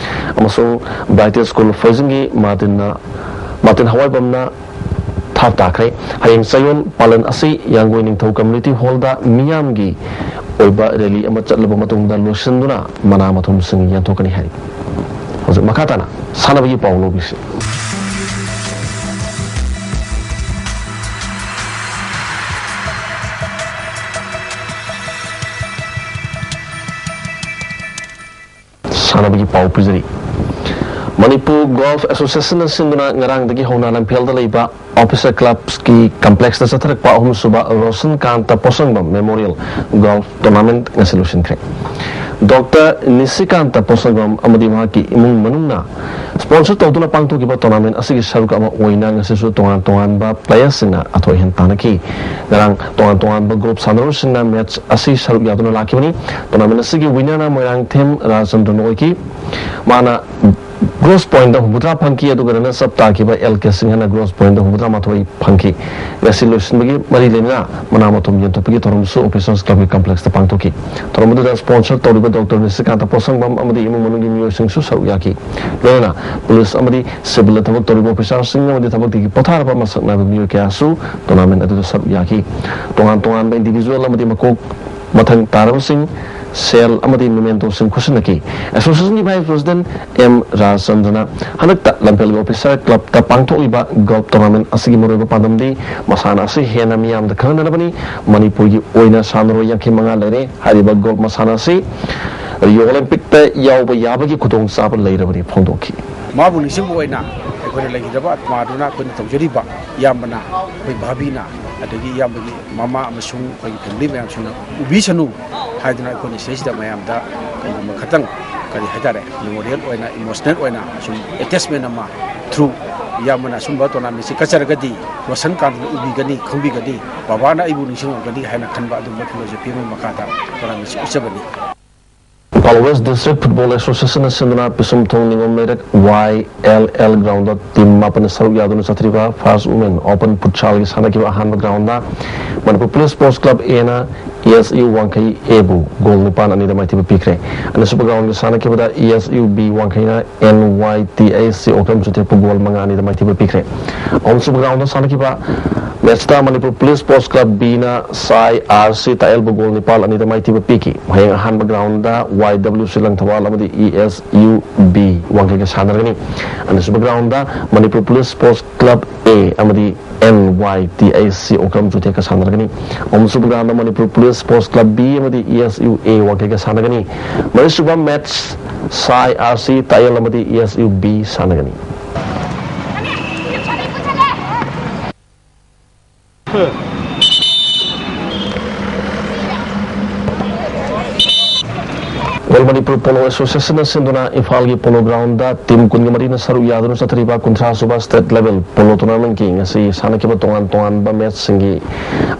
ꯑꯃꯁꯨꯡ Bright School ꯐꯣꯏꯖꯤꯡꯒꯤ ꯃꯥꯔꯇꯤꯟꯅ, ꯃꯥꯔꯇꯤꯟ ꯍꯋꯥꯏꯕꯝꯅ third ꯇꯥꯈ꯭ꯔꯦ꯫ ꯍꯌꯦꯡ ꯆꯌꯣꯜ ꯄꯥꯂꯟ ꯑꯁꯤ ꯌꯥꯡꯒꯣꯏ ꯅꯤꯡꯊꯧ Community Hallꯗ ꯃꯤꯌꯥꯝꯒꯤ ꯑꯣꯏꯕ rally ꯑꯃ ꯆꯠꯂꯕ ꯃꯇꯨꯡꯗ ꯂꯣꯏꯁꯤꯟꯗꯨꯅ ꯃꯅꯥ ꯃꯊꯨꯝꯁꯤꯡ ꯌꯦꯟꯊꯣꯛꯀꯅꯤ ꯍꯥꯏꯔꯤ꯫ ꯍꯧꯖꯤꯛ ꯃꯈꯥ ꯇꯥꯅ ꯁꯥꯟꯅꯕꯒꯤ ꯄꯥꯎ ꯂꯧꯕꯤꯁꯤ꯫ ꯁꯥꯟꯅꯕꯒꯤ ꯄꯥꯎ ꯄꯤꯖꯔꯤ꯫ ꯃꯅꯤꯄꯨꯔ Golf Associationꯅ ꯁꯤꯟꯗꯨꯅ ꯉꯔꯥꯡꯗꯒꯤ ꯍꯧꯅ ꯂꯝꯐꯦꯜꯗ ꯂꯩꯕ Officer Clubꯀꯤ complexꯇ ꯆꯠꯊꯔꯛꯄ ꯑꯍꯨꯝꯁꯨꯕ ꯔꯣꯁꯟ ꯀꯥꯟꯇ ꯄꯣꯁꯪꯕꯝ Memorial Golf Tournament ꯉꯁꯤ ꯂꯣꯏꯁꯤꯟꯈ꯭ꯔꯦ꯫ ꯗꯣꯛꯇꯔ ꯅꯤꯁꯤꯀꯥꯟꯇ ꯄꯣꯁꯪꯕꯝ ꯑꯃꯗꯤ ꯃꯍꯥꯛꯀꯤ ꯏꯃꯨꯡ ꯃꯅꯨꯡꯅ sponsor ꯇꯧꯗꯨꯅ ꯄꯥꯡꯊꯣꯛꯈꯤꯕ tournament ꯑꯁꯤꯒꯤ ꯁꯔꯨꯛ ꯑꯃ ꯑꯣꯏꯅ ꯉꯁꯤꯁꯨ ꯇꯣꯉꯥꯟ ꯇꯣꯉꯥꯟꯕ playerꯁꯤꯡꯅ ꯑꯊꯣꯏ ꯑꯍꯦꯟ ꯇꯥꯟꯅꯈꯤ꯫ ꯉꯔꯥꯡ ꯇꯣꯉꯥꯟ ꯇꯣꯉꯥꯟꯕ group ꯁꯥꯟꯅꯔꯣꯏꯁꯤꯡꯅ match ꯑꯁꯤ ꯁꯔꯨꯛ ꯌꯥꯗꯨꯅ ꯂꯥꯛꯈꯤꯕꯅꯤ꯫ Tournament ꯑꯁꯤꯒꯤ winnerꯅ ꯃꯣꯏꯔꯥꯡꯊꯦꯝ ꯔꯥꯖꯆꯟꯗ꯭ꯔꯅ ꯑꯣꯏꯈꯤ꯫ ꯃꯥꯅ Gross point ꯍꯨꯝꯐꯨꯇꯔꯥ ꯐꯪꯈꯤ, ꯑꯗꯨꯒ runners up ꯇꯥꯈꯤꯕ ꯑꯦꯜ ꯀꯦ ꯁꯤꯡꯍꯅ gross point ꯍꯨꯝꯐꯨꯇꯔꯥ ꯃꯥꯊꯣꯏ ꯐꯪꯈꯤ꯫ ꯉꯁꯤ ꯂꯣꯏꯁꯤꯟꯕꯒꯤ ꯃꯔꯤ ꯂꯩꯅꯅ ꯃꯅꯥ ꯃꯊꯨꯝ ꯌꯦꯟꯊꯣꯛꯄꯒꯤ ꯊꯧꯔꯝꯁꯨ Officers Club ꯀꯤ complex ꯇ ꯄꯥꯡꯊꯣꯛꯈꯤ꯫ ꯊꯧꯔꯝ ꯑꯗꯨꯗ sponsor ꯇꯧꯔꯤꯕ ꯗꯣꯛꯇꯔ ꯅꯤꯁꯤꯀꯥꯟꯇ ꯄꯣꯠꯁꯪꯕꯝ ꯑꯃꯗꯤ ꯏꯃꯨꯡ ꯃꯅꯨꯡꯒꯤ ꯃꯤꯑꯣꯏꯁꯤꯡꯁꯨ ꯁꯔꯨꯛ ꯌꯥꯈꯤ꯫ ꯂꯣꯏꯅꯅ ꯄꯨꯂꯤꯁ ꯑꯃꯗꯤ ꯁꯤꯚꯤꯜꯗ ꯊꯕꯛ ꯇꯧꯔꯤꯕ officer ꯁꯤꯡ ꯑꯃꯗꯤ ꯊꯕꯛꯇꯒꯤ ꯄꯣꯊꯥꯔꯕ ꯃꯁꯛ ꯅꯥꯏꯕ ꯃꯤꯑꯣꯏ ꯀꯌꯥꯁꯨ tournament ꯑꯗꯨꯗ ꯁꯔꯨꯛ ꯌꯥꯈꯤ꯫ ꯇꯣꯉꯥꯟ ꯇꯣꯉꯥꯟꯕ individual ꯑꯃꯗꯤ ꯃꯀꯣꯛ ꯃꯊꯪ ꯇꯥꯔꯕꯁꯤꯡ ꯁꯦꯜ ꯑꯃꯗꯤ mementoꯁꯤꯡ ꯈꯨꯠꯁꯤꯟꯅꯈꯤ꯫ Association ꯒꯤ vice president ꯑꯦꯝ ꯔꯥꯖꯆꯟꯗ꯭ꯔꯅ ꯍꯟꯗꯛꯇ ꯂꯝꯐꯦꯜꯒꯤ Officers Club ꯇ ꯄꯥꯡꯊꯣꯛꯂꯤꯕ golf tournament ꯑꯁꯤꯒꯤ ꯃꯔꯨꯑꯣꯏꯕ ꯄꯥꯟꯗꯝꯗꯤ ꯃꯁꯥꯟꯅ ꯑꯁꯤ ꯍꯦꯟꯅ ꯃꯤꯌꯥꯝꯗ ꯈꯪꯍꯟꯅꯕꯅꯤ꯫ ꯃꯅꯤꯄꯨꯔꯒꯤ ꯑꯣꯏꯅ ꯁꯥꯟꯅꯔꯣꯏ ꯌꯥꯡꯈꯩ ꯃꯉꯥ ꯂꯩꯔꯦ꯫ ꯍꯥꯏꯔꯤꯕ golf ꯃꯁꯥꯟꯅ ꯑꯁꯤ Rio Olympic ꯇ ꯌꯥꯎꯕ ꯌꯥꯕꯒꯤ ꯈꯨꯗꯣꯡꯆꯥꯕ ꯂꯩꯔꯕꯅꯤ ꯐꯣꯡꯗꯣꯛꯈꯤ꯫ ꯃꯥꯕꯨ ꯅꯤꯡꯁꯤꯡꯕ ꯑꯣꯏꯅ ꯑꯩꯈꯣꯏꯅ ꯂꯩꯈꯤꯗ꯭ꯔꯕ ꯑꯥꯇꯃꯥꯗꯨꯅ ꯑꯩꯈꯣꯏꯅ ꯇꯧꯖꯔꯤꯕ ꯏꯌꯥꯝꯕꯅ, ꯑꯩꯈꯣꯏ ꯚꯥꯕꯤꯅ, ꯑꯗꯒꯤ ꯏꯌꯥꯝꯕꯒꯤ ꯃꯃꯥ ꯑꯃꯁꯨꯡ ꯑꯩꯈꯣꯏꯒꯤ family ꯃꯌꯥꯝꯁꯤꯡꯅ ꯎꯕꯤꯁꯅꯨ ꯍꯥꯏꯗꯨꯅ ꯑꯩꯈꯣꯏꯅ ꯁꯤꯗꯩꯁꯤꯗ ꯃꯌꯥꯝꯗ ꯀꯩꯒꯨꯝꯕ ꯈꯇꯪ, ꯀꯔꯤ ꯍꯥꯏꯇꯥꯔꯦ, memorial ꯑꯣꯏꯅ, emotional ꯑꯣꯏꯅ ꯁꯨꯝ attachment ꯑꯃ through ꯏꯌꯥꯝꯕꯅ ꯑꯁꯨꯝꯕ tournamentꯁꯤ ꯀꯠꯆꯔꯒꯗꯤ ꯔꯣꯁꯟ ꯀꯥꯟꯇꯅ ꯎꯕꯤꯒꯅꯤ, ꯈꯪꯕꯤꯒꯅꯤ, ꯕꯕꯥꯅ ꯑꯩꯕꯨ ꯅꯤꯡꯁꯤꯡꯂꯝꯒꯅꯤ ꯍꯥꯏꯅ ꯈꯟꯕ ꯑꯗꯨꯝꯕ philosophy ꯑꯃꯒꯤ ꯃꯈꯥꯗ tournamentꯁꯤ ꯎꯠꯆꯕꯅꯤ꯫ Imphal West District Football Association ꯅ ꯁꯤꯟꯗꯨꯅ ꯄꯤꯁꯨꯝꯊꯣꯡ ꯅꯤꯉꯣꯝ ꯂꯩꯔꯛ ꯋꯥꯏ ꯑꯦꯜ ꯑꯦꯜ ground ꯇ team ꯃꯥꯄꯟꯅ ꯁꯔꯨꯛ ꯌꯥꯗꯨꯅ ꯆꯠꯊꯔꯤꯕ First Women Open Futsal ꯒꯤ ꯁꯥꯟꯅꯈꯤꯕ ꯑꯍꯥꯟꯕ ground the Manipur Police Sports Club A ꯅ E S U ꯋꯥꯡꯈꯩ A ꯕꯨ goal ꯅꯤꯄꯥꯟ ꯑꯅꯤꯗ ꯃꯥꯏꯊꯤꯕ ꯄꯤꯈ꯭ꯔꯦ꯫ ꯑꯅꯤꯁꯨꯕ ground ꯒꯤ ꯁꯥꯟꯅꯈꯤꯕꯗ E S U B ꯋꯥꯡꯈꯩꯅ N Y T A C Okram ꯆꯨꯊꯦꯛꯄꯨ goal ꯃꯉꯥ ꯑꯅꯤꯗ ꯃꯥꯏꯊꯤꯕ ꯄꯤꯈ꯭ꯔꯦ꯫ ꯑꯍꯨꯝꯁꯨꯕ ground ꯗ ꯁꯥꯟꯅꯈꯤꯕ match ꯇ Manipur Police Sports Club B ꯅ ꯁꯥꯏ R C ꯇꯥꯛꯌꯦꯜꯕꯨ goal ꯅꯤꯄꯥꯜ ꯑꯅꯤꯗ ꯃꯥꯏꯊꯤꯕ ꯄꯤꯈꯤ꯫ ꯍꯌꯦꯡ ꯑꯍꯥꯟꯕ ground ꯗ Y W C ꯂꯪꯊꯕꯥꯜ ꯑꯃꯗꯤ E S U B ꯋꯥꯡꯈꯩꯒ ꯁꯥꯟꯅꯔꯒꯅꯤ꯫ ꯑꯅꯤꯁꯨꯕ ground the Manipur Police Sports Club A ꯑꯃꯗꯤ N Y T A C Okram ꯆꯨꯊꯦꯛꯀ ꯁꯥꯟꯅꯔꯒꯅꯤ꯫ ꯑꯍꯨꯝꯁꯨꯕ ground ꯗ Manipur Police Sports Club B ꯑꯃꯗꯤ E S U A ꯋꯥꯡꯈꯩꯒ ꯁꯥꯟꯅꯒꯅꯤ꯫ ꯃꯔꯤꯁꯨꯕ match ꯁꯥꯏ R C ꯇꯥꯛꯌꯦꯜ ꯑꯃꯗꯤ E S U B ꯁꯥꯟꯅꯒꯅꯤ꯫ All Manipur Polo Association ꯅ ꯁꯤꯟꯗꯨꯅ ꯏꯝꯐꯥꯜꯒꯤ Polo Ground ꯇ team ꯀꯨꯟꯒ ꯃꯔꯤꯅ ꯁꯔꯨꯛ ꯌꯥꯗꯨꯅ ꯆꯠꯊꯔꯤꯕ ꯀꯨꯟꯊ꯭ꯔꯥ ꯁꯨꯕ state level Polo tournament ꯀꯤ ꯉꯁꯤ ꯁꯥꯟꯅꯈꯤꯕ ꯇꯣꯉꯥꯟ ꯇꯣꯉꯥꯟꯕ match ꯁꯤꯡꯒꯤ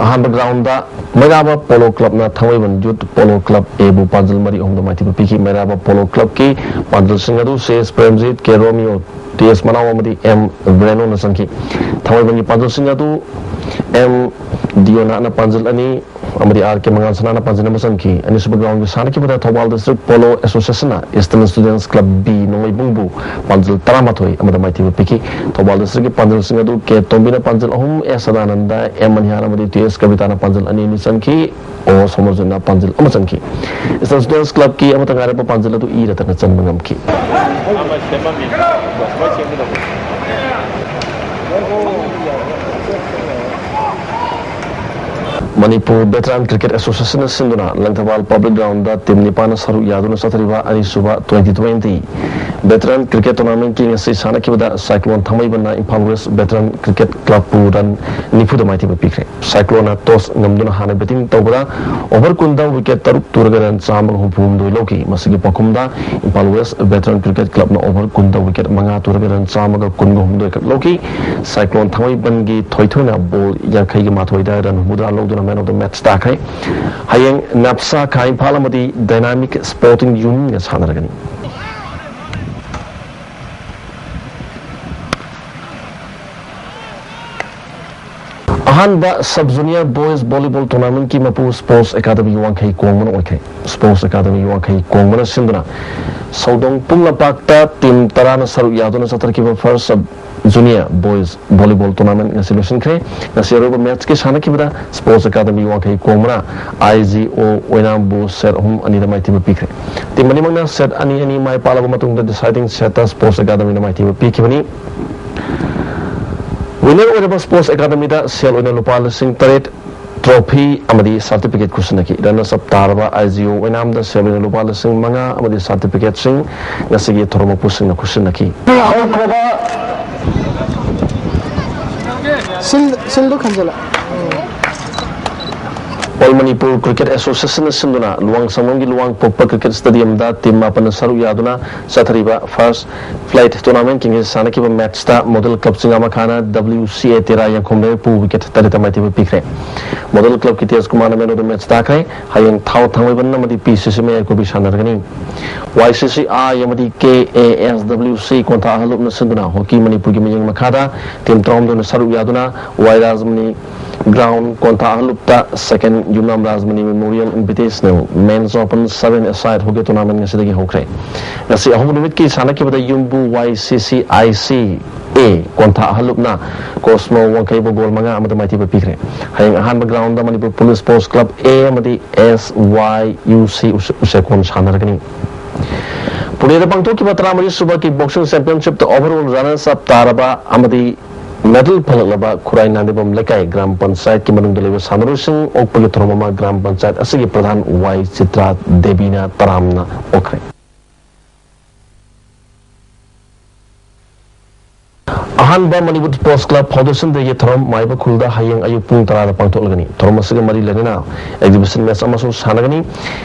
ꯑꯍꯥꯟꯕ round ꯗ ꯃꯩꯔꯥꯕ Polo Club ꯅ ꯊꯥꯡꯃꯩꯕꯟ Youth Polo Club A ꯕꯨ ꯄꯥꯟꯖꯜ ꯃꯔꯤ ꯑꯍꯨꯝꯗ ꯃꯥꯏꯊꯤꯕ ꯄꯤꯈꯤ꯫ ꯃꯩꯔꯥꯕ Polo Club ꯀꯤ ꯄꯥꯟꯖꯜꯁꯤꯡ ꯑꯗꯨ ꯁꯤ ꯑꯦꯁ ꯄ꯭ꯔꯦꯝꯖꯤꯠ, ꯀꯦ ꯔꯣꯃꯤꯌꯣ, ꯇꯤ ꯑꯦꯁ ꯃꯅꯥꯎ ꯑꯃꯗꯤ ꯑꯦꯝ ꯕ꯭ꯔꯦꯅꯣꯅ ꯆꯟꯈꯤ꯫ ꯊꯥꯡꯃꯩꯕꯟꯒꯤ ꯄꯥꯟꯖꯜꯁꯤꯡ ꯑꯗꯨ ꯑꯦꯝ ꯗꯤꯌꯣꯅꯥꯠꯅ ꯄꯥꯟꯖꯜ ꯑꯅꯤ ꯑꯃꯗꯤ ꯑꯥꯔ ꯀꯦ ꯃꯉꯥꯜ ꯁꯅꯥꯅ ꯄꯥꯟꯖꯜ ꯑꯃ ꯆꯟꯈꯤ꯫ ꯑꯅꯤꯁꯨꯕ round ꯒꯤ ꯁꯥꯟꯅꯈꯤꯕꯗ ꯊꯧꯕꯥꯜ District Polo Association ꯅ Eastern Students Club B ꯅꯣꯡꯃꯩꯕꯨꯡꯕꯨ ꯄꯥꯟꯖꯜ ꯇꯔꯥꯃꯥꯊꯣꯏ ꯑꯃꯗ ꯃꯥꯏꯊꯤꯕ ꯄꯤꯈꯤ꯫ ꯊꯧꯕꯥꯜ district ꯀꯤ ꯄꯥꯟꯖꯜꯁꯤꯡ ꯑꯗꯨ ꯀꯦ ꯇꯣꯝꯕꯤꯅ ꯄꯥꯟꯖꯜ ꯑꯍꯨꯝ, ꯑꯦꯁ ꯁꯗꯥꯅꯟꯗ, ꯑꯦꯝ ꯃꯅꯤꯍꯥꯔ ꯑꯃꯗꯤ ꯇꯤ ꯑꯦꯁ ꯀꯕꯤꯇꯥꯅ ꯄꯥꯟꯖꯜ ꯑꯅꯤ ꯑꯅꯤ ꯆꯟꯈꯤ꯫ ꯑꯣ ꯁꯣꯃꯣꯔꯖꯤꯠꯅ ꯄꯥꯟꯖꯜ ꯑꯃ ꯆꯟꯈꯤ꯫ Eastern Students Club ꯀꯤ ꯑꯃꯠꯇ ꯉꯥꯏꯔꯕ ꯄꯥꯟꯖꯜ ꯑꯗꯨ ꯏ ꯔꯇꯟꯅ ꯆꯟꯕ ꯉꯝꯈꯤ꯫ ꯃꯅꯤꯄꯨꯔ Veteran Cricket Association ꯅ ꯁꯤꯟꯗꯨꯅ ꯂꯪꯊꯕꯥꯜ Public Ground ꯇ team ꯅꯤꯄꯥꯟꯅ ꯁꯔꯨꯛ ꯌꯥꯗꯨꯅ ꯆꯠꯊꯔꯤꯕ ꯑꯅꯤꯁꯨꯕ twenty twenty Veteran Cricket Tournament ꯀꯤ ꯉꯁꯤ ꯁꯥꯟꯅꯈꯤꯕꯗ Cyclone ꯊꯥꯡꯃꯩꯕꯟꯅ Imphal West Veteran Cricket Club ꯄꯨ run ꯅꯤꯐꯨꯗ ꯃꯥꯏꯊꯤꯕ ꯄꯤꯈ꯭ꯔꯦ꯫ Cyclone ꯅ toss ꯉꯝꯗꯨꯅ ꯍꯥꯟꯅ batting ꯇꯧꯕꯗ over ꯀꯨꯟꯗ wicket ꯇꯔꯨꯛ ꯇꯨꯔꯒ run ꯆꯥꯝꯃꯒ ꯍꯨꯝꯐꯨ ꯍꯨꯝꯗꯣꯏ ꯂꯧꯈꯤ꯫ ꯃꯁꯤꯒꯤ ꯄꯥꯎꯈꯨꯝꯗ Imphal West Veteran Cricket Club ꯅ over ꯀꯨꯟꯗ wicket ꯃꯉꯥ ꯇꯨꯔꯒ run ꯆꯥꯝꯃꯒ ꯀꯨꯟꯒ ꯍꯨꯝꯗꯣꯏ ꯈꯛ ꯂꯧꯈꯤ꯫ Cyclone ꯊꯥꯡꯃꯩꯕꯟꯒꯤ ꯊꯣꯏꯊꯣꯏꯅ ball ꯌꯥꯡꯈꯩꯒ ꯃꯥꯊꯣꯏꯗ run ꯍꯨꯝꯐꯨꯇꯔꯥ ꯂꯧꯗꯨꯅ man of the match ꯇꯥꯈ꯭ꯔꯦ꯫ ꯍꯌꯦꯡ ꯅꯦꯞꯁꯥ ꯈꯥ ꯏꯝꯐꯥꯜ ꯑꯃꯗꯤ Dynamic Sporting Union ꯒ ꯁꯥꯟꯅꯔꯒꯅꯤ꯫ ꯑꯍꯥꯟꯕ Sub Junior Boys Volleyball Tournament ꯀꯤ ꯃꯄꯨ Sports Academy ꯋꯥꯡꯈꯩ ꯀꯣꯡꯕꯅ ꯑꯣꯏꯈ꯭ꯔꯦ꯫ Sports Academy ꯋꯥꯡꯈꯩ ꯀꯣꯡꯕꯅ ꯁꯤꯟꯗꯨꯅ ꯁꯧꯗꯣꯡ ꯄꯨꯡ ꯂꯝꯄꯥꯛꯇ team ꯇꯔꯥꯅ ꯁꯔꯨꯛ ꯌꯥꯗꯨꯅ ꯆꯠꯊꯔꯛꯈꯤꯕ First Sub Junior Boys Volleyball Tournament ꯉꯁꯤ ꯂꯣꯏꯁꯤꯟꯈ꯭ꯔꯦ꯫ ꯉꯁꯤ ꯑꯔꯣꯏꯕ match ꯀꯤ ꯁꯥꯟꯅꯈꯤꯕꯗ Sports Academy ꯋꯥꯡꯈꯩ ꯀꯣꯡꯕꯅ ꯑꯥꯏ ꯖꯤ ꯑꯣ ꯑꯣꯏꯅꯥꯝꯕꯨ set ꯑꯍꯨꯝ ꯑꯅꯤꯗ ꯃꯥꯏꯊꯤꯕ ꯄꯤꯈ꯭ꯔꯦ꯫ Team ꯑꯅꯤꯃꯛꯅ set ꯑꯅꯤ ꯑꯅꯤ ꯃꯥꯏ ꯄꯥꯛꯂꯕ ꯃꯇꯨꯡꯗ deciding set ꯇ Sports Academy ꯅ ꯃꯥꯏꯊꯤꯕ ꯄꯤꯈꯤꯕꯅꯤ꯫ Winner ꯑꯣꯏꯔꯕ Sports Academy ꯗ ꯁꯦꯜ ꯑꯣꯏꯅ ꯂꯨꯄꯥ ꯂꯤꯁꯤꯡ ꯇꯔꯦꯠ, trophy ꯑꯃꯗꯤ certificate ꯈꯨꯠꯁꯤꯟꯅꯈꯤ꯫ Runners up ꯇꯥꯔꯕ ꯑꯥꯏ ꯖꯤ ꯑꯣ ꯑꯣꯏꯅꯥꯝꯗ ꯁꯦꯜ ꯑꯣꯏꯅ ꯂꯨꯄꯥ ꯂꯤꯁꯤꯡ ꯃꯉꯥ ꯑꯃꯗꯤ certificate ꯁꯤꯡ ꯉꯁꯤꯒꯤ ꯊꯧꯔꯝ ꯃꯄꯨꯁꯤꯡꯅ ꯈꯨꯠꯁꯤꯟꯅꯈꯤ꯫ ꯍꯧꯈ꯭ꯔꯕ ꯁꯤꯜ-, ꯁꯤꯜꯗꯨ ꯈꯟꯖꯤꯜꯂ꯫ All Manipur Cricket Association ꯅ ꯁꯤꯟꯗꯨꯅ ꯂꯨꯋꯥꯡ ꯁꯪꯕꯝꯒꯤ ꯂꯨꯋꯥꯡ ꯄꯣꯛꯄ cricket stadium ꯗ team ꯃꯥꯄꯟꯅ ꯁꯔꯨꯛ ꯌꯥꯗꯨꯅ ꯆꯠꯊꯔꯤꯕ First Flight Tournament ꯀꯤ ꯉꯁꯤ ꯁꯥꯟꯅꯈꯤꯕ match ꯇ Model Club ꯆꯤꯡꯉꯥꯃꯈꯥꯅ W C A Tera ꯌꯥꯡꯈꯣꯝ ꯂꯩꯔꯛꯄꯨ wicket ꯇꯔꯦꯠꯇ ꯃꯥꯏꯊꯤꯕ ꯄꯤꯈ꯭ꯔꯦ꯫ Model Club ꯀꯤ ꯇꯦꯖ ꯀꯨꯃꯥꯔꯅ man of the match ꯇꯥꯈ꯭ꯔꯦ꯫ ꯍꯌꯦꯡ ꯊꯥꯎ ꯊꯥꯡꯃꯩꯕꯟ ꯑꯃꯗꯤ P C C ꯃꯌꯥꯏ ꯀꯣꯕꯤ ꯁꯥꯟꯅꯔꯒꯅꯤ꯫ Y C C I ꯑꯃꯗꯤ K A S W C ꯀꯣꯟꯊꯥ ꯑꯍꯜꯂꯨꯞꯅ ꯁꯤꯟꯗꯨꯅ ꯍꯣꯀꯤ ꯃꯅꯤꯄꯨꯔꯒꯤ ꯃꯤꯠꯌꯦꯡ ꯃꯈꯥꯗ team ꯇꯔꯥꯍꯨꯝꯗꯣꯏꯅ ꯁꯔꯨꯛ ꯌꯥꯗꯨꯅ ꯋꯥꯏ ꯔꯥꯖꯃꯅꯤ ground ꯀꯣꯟꯊꯥ ꯑꯍꯜꯂꯨꯞꯇ second ꯌꯨꯝꯅꯥꯝ Rajmani Memorial Invitational Men's Open seven aside hockey tournament ꯉꯁꯤꯗꯒꯤ ꯍꯧꯈ꯭ꯔꯦ꯫ ꯉꯁꯤ ꯑꯍꯧꯕ ꯅꯨꯃꯤꯠꯀꯤ ꯁꯥꯟꯅꯈꯤꯕꯗ ꯌꯨꯝꯕꯨ Y C C I C A ꯀꯣꯟꯊꯥ ꯑꯍꯜꯂꯨꯞꯅ Cosmo ꯋꯥꯡꯈꯩꯕꯨ goal ꯃꯉꯥ ꯑꯃꯗ ꯃꯥꯏꯊꯤꯕ ꯄꯤꯈ꯭ꯔꯦ꯫ ꯍꯌꯦꯡ ꯑꯍꯥꯟꯕ ground the Manipur Police Sports Club A ꯑꯃꯗꯤ S Y U C ꯎꯁꯦ-, ꯎꯁꯦꯀꯣꯟ ꯁꯥꯟꯅꯔꯒꯅꯤ꯫ ꯄꯨꯅꯦꯗ ꯄꯥꯡꯊꯣꯛꯈꯤꯕ ꯇꯔꯥꯃꯔꯤ ꯁꯨꯕ kick boxing championship ꯇ overall runners up ꯇꯥꯔꯕ ꯑꯃꯗꯤ medal ꯐꯪꯂꯛꯂꯕ ꯈꯨꯔꯥꯏ ꯅꯥꯟꯗꯦꯕꯝ ꯂꯩꯀꯥꯏ ꯒ꯭ꯔꯥꯝ ꯄꯟꯆꯥꯌꯠꯀꯤ ꯃꯅꯨꯡꯗ ꯂꯩꯕ ꯁꯥꯟꯅꯔꯣꯏꯁꯤꯡ ꯑꯣꯛꯄꯒꯤ ꯊꯧꯔꯝ ꯑꯃ ꯒ꯭ꯔꯥꯝ ꯄꯟꯆꯥꯌꯠ ꯑꯁꯤꯒꯤ ꯄ꯭ꯔꯙꯥꯟ ꯋꯥꯏ ꯆꯤꯇ꯭ꯔꯥ ꯗꯦꯕꯤꯅ ꯇꯔꯥꯝꯅ ꯑꯣꯛꯈ꯭ꯔꯦ꯫ ꯑꯍꯥꯟꯕ Manipur Sports Club Foundation Day ꯒꯤ ꯊꯧꯔꯝ ꯃꯥꯏꯕ ꯈꯨꯜꯗ ꯍꯌꯦꯡ ꯑꯌꯨꯛ ꯄꯨꯡ ꯇꯔꯥꯗ ꯄꯥꯡꯊꯣꯛꯂꯒꯅꯤ꯫ ꯊꯧꯔꯝ ꯑꯁꯤꯒ ꯃꯔꯤ ꯂꯩꯅꯅ exhibition match ꯑꯃꯁꯨ ꯁꯥꯟꯅꯒꯅꯤ꯫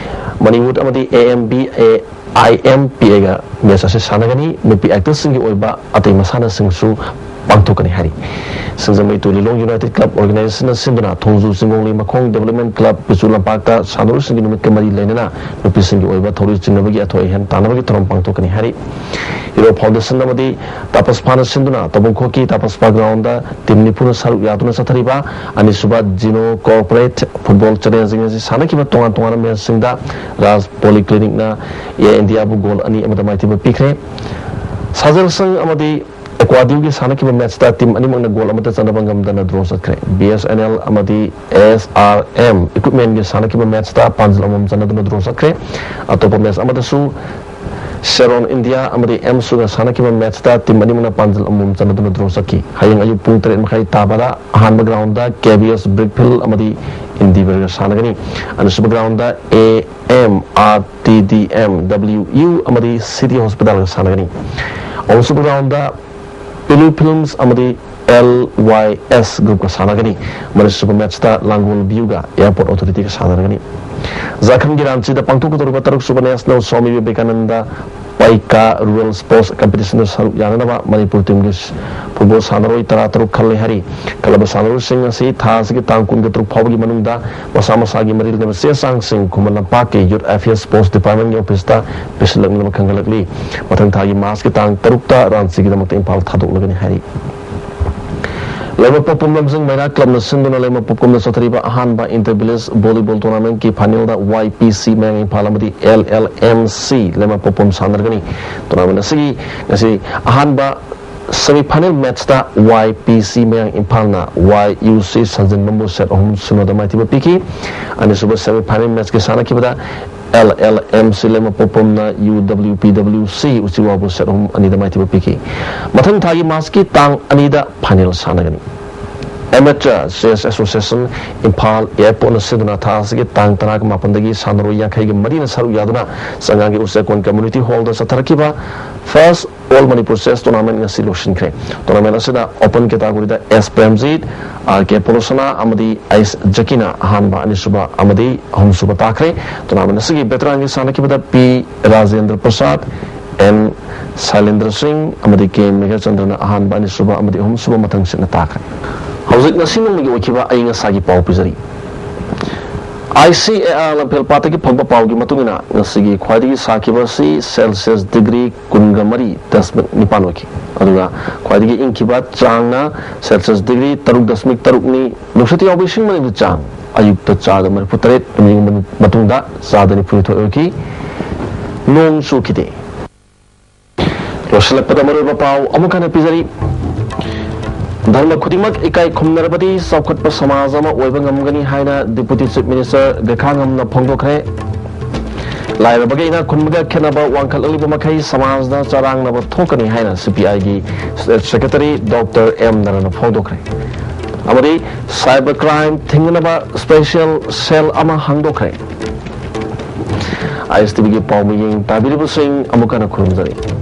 ꯃꯅꯤꯄꯨꯔ ꯑꯃꯗꯤ A M B A I M P A ꯒ match ꯑꯁꯤ ꯁꯥꯟꯅꯒꯅꯤ꯫ ꯅꯨꯄꯤ actors ꯁꯤꯡꯒꯤ ꯑꯣꯏꯕ ꯑꯇꯩ ꯃꯁꯥꯟꯅꯁꯤꯡꯁꯨ ꯄꯥꯡꯊꯣꯛꯀꯅꯤ ꯍꯥꯏꯔꯤ꯫ ꯁꯤꯡꯖꯃꯩ ꯇꯨꯂꯤꯂꯣꯡ United Club Organization ꯅ ꯁꯤꯟꯗꯨꯅ ꯊꯣꯡꯖꯨ ꯆꯤꯡꯒꯣꯡꯂꯩ ꯃꯈꯣꯡ Development Club ꯄꯤꯆꯨ ꯂꯝꯄꯥꯛꯇ ꯁꯥꯟꯅꯔꯣꯏꯁꯤꯡꯒꯤ ꯅꯨꯃꯤꯠꯀ ꯃꯔꯤ ꯂꯩꯅꯅ ꯅꯨꯄꯤꯁꯤꯡꯒꯤ ꯑꯣꯏꯕ ꯊꯧꯔꯤ ꯆꯤꯡꯅꯕꯒꯤ ꯑꯊꯣꯏ ꯑꯍꯦꯟ ꯇꯥꯟꯅꯕꯒꯤ ꯊꯧꯔꯝ ꯄꯥꯡꯊꯣꯛꯀꯅꯤ ꯍꯥꯏꯔꯤ꯫ Hero Foundation ꯑꯃꯗꯤ ꯇꯥꯄꯁꯄꯥꯅ ꯁꯤꯟꯗꯨꯅ ꯇꯧꯕꯪꯈꯣꯛꯀꯤ ꯇꯥꯄꯁꯄꯥ ground ꯗ team ꯅꯤꯐꯨꯅ ꯁꯔꯨꯛ ꯌꯥꯗꯨꯅ ꯆꯠꯊꯔꯤꯕ ꯑꯅꯤꯁꯨꯕ Jino Corporate Football Challenge ꯉꯁꯤ ꯁꯥꯟꯅꯈꯤꯕ ꯇꯣꯉꯥꯟ ꯇꯣꯉꯥꯟꯕ match ꯁꯤꯡꯗ Raj Polyclinic ꯅ Air India ꯕꯨ goal ꯑꯅꯤ ꯑꯃꯗ ꯃꯥꯏꯊꯤꯕ ꯄꯤꯈ꯭ꯔꯦ꯫ ꯁꯥꯖꯔ ꯁꯪ ꯑꯃꯗꯤ ꯑꯦꯀ꯭ꯋꯥꯗꯤꯎꯒꯤ ꯁꯥꯟꯅꯈꯤꯕ match ꯇ team ꯑꯅꯤꯃꯛꯅ goal ꯑꯃꯠꯇ ꯆꯟꯅꯕ ꯉꯝꯗꯅ draw ꯆꯠꯈ꯭ꯔꯦ꯫ B S N L ꯑꯃꯗꯤ S R M Equipment ꯒꯤ ꯁꯥꯟꯅꯈꯤꯕ match ꯇ ꯄꯥꯟꯖꯜ ꯑꯃꯃꯝ ꯆꯟꯅꯗꯨꯅ draw ꯆꯠꯈ꯭ꯔꯦ꯫ ꯑꯇꯣꯞꯄ match ꯑꯃꯗꯁꯨ Seron India ꯑꯃꯗꯤ M S U ꯒ ꯁꯥꯟꯅꯈꯤꯕ match ꯇ team ꯑꯅꯤꯃꯛꯅ ꯄꯥꯟꯖꯜ ꯑꯃꯃꯝ ꯆꯟꯅꯗꯨꯅ draw ꯆꯠꯈꯤ꯫ ꯍꯌꯦꯡ ꯑꯌꯨꯛ ꯄꯨꯡ ꯇꯔꯦꯠ ꯃꯈꯥꯏ ꯇꯥꯕꯗ ꯑꯍꯥꯟꯕ ground ꯗ K B S Brickfield ꯑꯃꯗꯤ Endeavour ꯒ ꯁꯥꯟꯅꯒꯅꯤ꯫ ꯑꯅꯤꯁꯨꯕ ground the A M R T D M W U ꯑꯃꯗꯤ City Hospital ꯒ ꯁꯥꯟꯅꯒꯅꯤ꯫ ꯑꯍꯨꯝꯁꯨꯕ ground ꯗ Pilu Films ꯑꯃꯗꯤ ꯑꯦꯜ ꯋꯥꯏ ꯑꯦꯁ ꯒ꯭ꯔꯨꯞꯀ ꯁꯥꯟꯅꯒꯅꯤ꯫ ꯃꯔꯤꯁꯨꯕ ꯃꯦꯠꯁꯇ ꯂꯥꯡꯒꯣꯜ ꯚ꯭ꯌꯨꯒ ꯑꯦꯌꯥꯔꯄꯣꯔꯠ ꯑꯣꯊꯣꯔꯤꯇꯤꯒ ꯁꯥꯟꯅꯔꯒꯅꯤ꯫ ꯖꯥꯔꯈꯟꯒꯤ ꯔꯥꯟꯆꯤꯗ ꯄꯥꯡꯊꯣꯛꯀꯗꯧꯔꯤꯕ ꯇꯔꯨꯛꯁꯨꯕ national swami Vivekananda ꯄꯥꯏꯀꯥ rural sports ꯀꯝꯄꯤꯇꯤꯁꯟꯗ ꯁꯔꯨꯛ ꯌꯥꯅꯅꯕ ꯃꯅꯤꯄꯨꯔ ꯇꯤꯝꯒꯤ ꯐꯨꯠꯕꯣꯜ ꯁꯥꯟꯅꯔꯣꯏ ꯇꯔꯥ ꯇꯔꯨꯛ ꯈꯜꯂꯦ ꯍꯥꯏꯔꯤ꯫ ꯈꯜꯂꯕ ꯁꯥꯟꯅꯔꯣꯏꯁꯤꯡ ꯑꯁꯤ ꯊꯥ ꯑꯁꯤꯒꯤ ꯇꯥꯡ ꯀꯨꯟꯒ ꯇꯔꯨꯛ ꯐꯥꯎꯕꯒꯤ ꯃꯅꯨꯡꯗ ꯃꯁꯥ ꯃꯁꯥꯒꯤ ꯃꯔꯤ ꯂꯩꯅꯕ ꯆꯦ ꯆꯥꯡꯁꯤꯡ ꯈꯨꯃꯟ ꯂꯝꯄꯥꯛꯀꯤ ꯌꯨꯠ ꯑꯦꯐꯤꯌꯔꯁ ꯁ꯭ꯄꯣꯔꯠꯁ ꯗꯤꯄꯥꯔꯠꯃꯦꯟꯒꯤ ꯑꯣꯐꯤꯁꯇ ꯄꯤꯁꯤꯜꯂꯛꯅꯕ ꯈꯪꯍꯜꯂꯛꯂꯤ꯫ ꯃꯊꯪ ꯊꯥꯒꯤ ꯃꯥꯔꯆꯀꯤ ꯇꯥꯡ ꯇꯔꯨꯛꯇ ꯔꯥꯟꯆꯤꯒꯤꯗꯃꯛꯇ ꯏꯝꯐꯥꯜ ꯊꯥꯗꯣꯛꯂꯒꯅꯤ ꯍꯥꯏꯔꯤ꯫ ꯂꯩꯃꯄꯣꯛꯄꯝ ꯂꯝꯖꯤꯡ ꯃꯩꯔꯥ ꯀ꯭ꯂꯕꯅ ꯁꯤꯟꯗꯨꯅ ꯂꯩꯃꯄꯣꯛꯄꯝꯗ ꯆꯠꯊꯔꯤꯕ ꯑꯍꯥꯟꯕ ꯏꯟꯇꯔ ꯚꯤꯂꯦꯖ ꯚꯣꯂꯤꯕꯣꯜ ꯇꯣꯔꯅꯥꯃꯦꯟꯠꯀꯤ ꯐꯥꯏꯅꯦꯜꯗ ꯋꯥꯏ ꯄꯤ ꯁꯤ ꯃꯌꯥꯡ ꯏꯝꯐꯥꯜ ꯑꯃꯗꯤ ꯑꯦꯜ ꯑꯦꯜ ꯑꯦꯝ ꯁꯤ ꯂꯩꯃꯄꯣꯛꯄꯝ ꯁꯥꯟꯅꯔꯒꯅꯤ꯫ ꯇꯣꯔꯅꯥꯃꯦꯟꯠ ꯑꯁꯤꯒꯤ ꯉꯁꯤ ꯑꯍꯥꯟꯕ ꯁꯦꯃꯤ ꯐꯥꯏꯅꯦꯜ ꯃꯦꯠꯆꯇ ꯋꯥꯏ ꯄꯤ ꯁꯤ ꯃꯌꯥꯡ ꯏꯝꯐꯥꯜꯅ ꯋꯥꯏ ꯌꯨ ꯁꯤ ꯁꯟꯖꯦꯟꯕꯝꯕꯨ ꯁꯦꯠ ꯑꯍꯨꯝ ꯁꯤꯅꯣꯗ ꯃꯥꯏꯊꯤꯕ ꯄꯤꯈꯤ꯫ ꯑꯅꯤꯁꯨꯕ ꯁꯦꯃꯤ ꯐꯥꯏꯅꯦꯜ ꯃꯦꯠꯆꯀꯤ ꯁꯥꯟꯅꯈꯤꯕꯗ ꯑꯦꯜ ꯑꯦꯜ ꯑꯦꯝ ꯁꯤ ꯂꯩꯃꯄꯣꯛꯄꯝꯅ U W P W C ꯎꯆꯤꯋꯥꯕꯨ ꯁꯦꯠ ꯑꯍꯨꯝ ꯑꯅꯤꯗ ꯃꯥꯏꯊꯤꯕ ꯄꯤꯈꯤ꯫ ꯃꯊꯪ ꯊꯥꯒꯤ ꯃꯥꯔꯆꯀꯤ ꯇꯥꯡ ꯑꯅꯤꯗ ꯐꯥꯏꯅꯦꯜ ꯁꯥꯟꯅꯒꯅꯤ꯫ ꯑꯦꯃꯦꯆꯔ ꯆꯦꯁ ꯑꯦꯁꯣꯁꯤꯌꯦꯁꯟ ꯏꯝꯐꯥꯜ ꯑꯦꯌꯥꯔꯄꯣꯔꯠꯅ ꯁꯤꯟꯗꯨꯅ ꯊꯥ ꯑꯁꯤꯒꯤ ꯇꯥꯡ ꯇꯔꯥꯒ ꯃꯥꯄꯟꯗꯒꯤ ꯁꯥꯟꯅꯔꯣꯏ ꯌꯥꯡꯈꯩꯒ ꯃꯔꯤꯅ ꯁꯔꯨꯛ ꯌꯥꯗꯨꯅ ꯆꯉꯥꯡꯒꯤ ꯎꯆꯦꯛꯀꯣꯟ ꯀꯝꯃ꯭ꯌꯨꯅꯤꯇꯤ ꯍꯣꯜꯗ ꯆꯠꯊꯔꯛꯈꯤꯕ first all Manipur chess tournament ꯉꯁꯤ ꯂꯣꯏꯁꯤꯟꯈ꯭ꯔꯦ꯫ ꯇꯣꯔꯅꯥꯃꯦꯟꯠ ꯑꯁꯤꯗ ꯑꯣꯄꯟ ꯀꯦꯇꯥꯒꯣꯔꯤꯗ ꯑꯦꯁ ꯄ꯭ꯔꯦꯝꯖꯤꯠ, ꯑꯥꯔ ꯀꯦ ꯄꯣꯂꯣꯁꯅꯥ ꯑꯃꯗꯤ ꯑꯩꯁ ꯖꯀꯤꯅ ꯑꯍꯥꯟꯕ, ꯑꯅꯤꯁꯨꯕ ꯑꯃꯗꯤ ꯑꯍꯨꯝꯁꯨꯕ ꯇꯥꯈ꯭ꯔꯦ꯫ ꯇꯣꯔꯅꯥꯃꯦꯟꯠ ꯑꯁꯤꯒꯤ ꯚꯦꯇꯔꯥꯟꯒꯤ ꯁꯥꯟꯅꯈꯤꯕꯗ ꯄꯤ ꯔꯥꯖꯦꯟꯗ꯭ꯔ ꯄ꯭ꯔꯁꯥꯗ, ꯑꯦꯟ ꯁꯥꯏꯂꯦꯟꯗ꯭ꯔ ꯁꯤꯡ ꯑꯃꯗꯤ ꯀꯦ ꯃꯦꯘꯆꯟꯗ꯭ꯔꯅ ꯑꯍꯥꯟꯕ, ꯑꯅꯤꯁꯨꯕ ꯑꯃꯗꯤ ꯑꯍꯨꯝꯁꯨꯕ ꯃꯊꯪꯁꯤꯠꯅ ꯇꯥꯈ꯭ꯔꯦ꯫ ꯍꯧꯖꯤꯛ ꯉꯁꯤ ꯅꯣꯡꯃꯒꯤ ꯑꯣꯏꯈꯤꯕ ꯑꯏꯪ ꯑꯁꯥꯒꯤ ꯄꯥꯎ ꯄꯤꯖꯔꯤ꯫ ꯑꯥꯏ ꯁꯤ ꯑꯦ ꯑꯥꯔ ꯂꯝꯐꯦꯜ ꯄꯥꯠꯇꯒꯤ ꯐꯪꯕ ꯄꯥꯎꯒꯤ ꯃꯇꯨꯡ ꯏꯟꯅ ꯉꯁꯤꯒꯤ ꯈ꯭ꯋꯥꯏꯗꯒꯤ ꯁꯥꯈꯤꯕ ꯑꯁꯤ ꯁꯦꯜꯁꯤꯌꯁ ꯗꯤꯒ꯭ꯔꯤ ꯀꯨꯟꯒ ꯃꯔꯤ ꯗꯁꯃꯤꯛ ꯅꯤꯄꯥꯟ ꯑꯣꯏꯈꯤ꯫ ꯑꯗꯨꯒ ꯈ꯭ꯋꯥꯏꯗꯒꯤ ꯏꯪꯈꯤꯕ ꯆꯥꯡꯅ ꯁꯦꯜꯁꯤꯌꯁ ꯗꯤꯒ꯭ꯔꯤ ꯇꯔꯨꯛ ꯗꯁꯃꯤꯛ ꯇꯔꯨꯛꯅꯤ꯫ ꯅꯨꯡꯁꯤꯠꯇ ꯌꯥꯎꯕ ꯏꯁꯤꯡ ꯃꯅꯤꯟꯒꯤ ꯆꯥꯡ ꯑꯌꯨꯛꯇ ꯆꯥꯗ ꯃꯔꯤꯐꯨ ꯇꯔꯦꯠ, ꯅꯨꯃꯤꯠ ꯃꯇꯨꯡꯗ ꯆꯥꯗ ꯅꯤꯐꯨ ꯅꯤꯊꯣꯏ ꯑꯣꯏꯈꯤ꯫ ꯅꯣꯡ ꯆꯨꯈꯤꯗꯦ꯫ ꯂꯣꯏꯁꯤꯜꯂꯛꯄꯗ ꯃꯔꯨꯑꯣꯏꯕ ꯄꯥꯎ ꯑꯃꯨꯛ ꯍꯟꯅ ꯄꯤꯖꯔꯤ꯫ ꯙꯔꯃ ꯈꯨꯗꯤꯡꯃꯛ ꯏꯀꯥꯏ ꯈꯨꯝꯅꯔꯕꯗꯤ ꯆꯥꯎꯈꯠꯄ ꯁꯃꯥꯖ ꯑꯃ ꯑꯣꯏꯕ ꯉꯝꯒꯅꯤ ꯍꯥꯏꯅ ꯗꯤꯄꯨꯇꯤ ꯆꯤꯐ ꯃꯤꯅꯤꯁꯇꯔ ꯒꯦꯈꯥꯉꯝꯅ ꯐꯣꯡꯗꯣꯛꯈ꯭ꯔꯦ꯫ ꯂꯥꯏꯔꯕꯒ ꯏꯅꯥꯛ ꯈꯨꯟꯕꯒ ꯈꯦꯠꯅꯕ ꯋꯥꯡꯈꯠꯂꯛꯂꯤꯕ ꯃꯈꯩ ꯁꯃꯥꯖꯗ ꯆꯔꯥꯡꯅꯕ ꯊꯣꯛꯀꯅꯤ ꯍꯥꯏꯅ ꯁꯤ ꯄꯤ ꯑꯥꯏꯒꯤ ꯁ꯭ꯇꯦꯠ ꯁꯦꯀ꯭ꯔꯦꯇꯔꯤ ꯗꯣꯛꯇꯔ ꯑꯦꯝ ꯅꯔꯟꯅ ꯐꯣꯡꯗꯣꯛꯈ꯭ꯔꯦ꯫ ꯑꯃꯗꯤ ꯁꯥꯏꯕꯔ ꯀ꯭ꯔꯥꯏꯝ ꯊꯤꯡꯅꯅꯕ ꯁ꯭ꯄꯦꯁꯤꯌꯦꯜ ꯁꯦꯜ ꯑꯃ ꯍꯥꯡꯗꯣꯛꯈ꯭ꯔꯦ꯫ ꯑꯥꯏ ꯑꯦꯁ ꯇꯤ ꯚꯤꯒꯤ ꯄꯥꯎ ꯃꯤꯠꯌꯦꯡ ꯇꯥꯕꯤꯔꯤꯕꯁꯤꯡ ꯑꯃꯨꯛ ꯍꯟꯅ ꯈꯨꯔꯨꯝꯖꯔꯤ꯫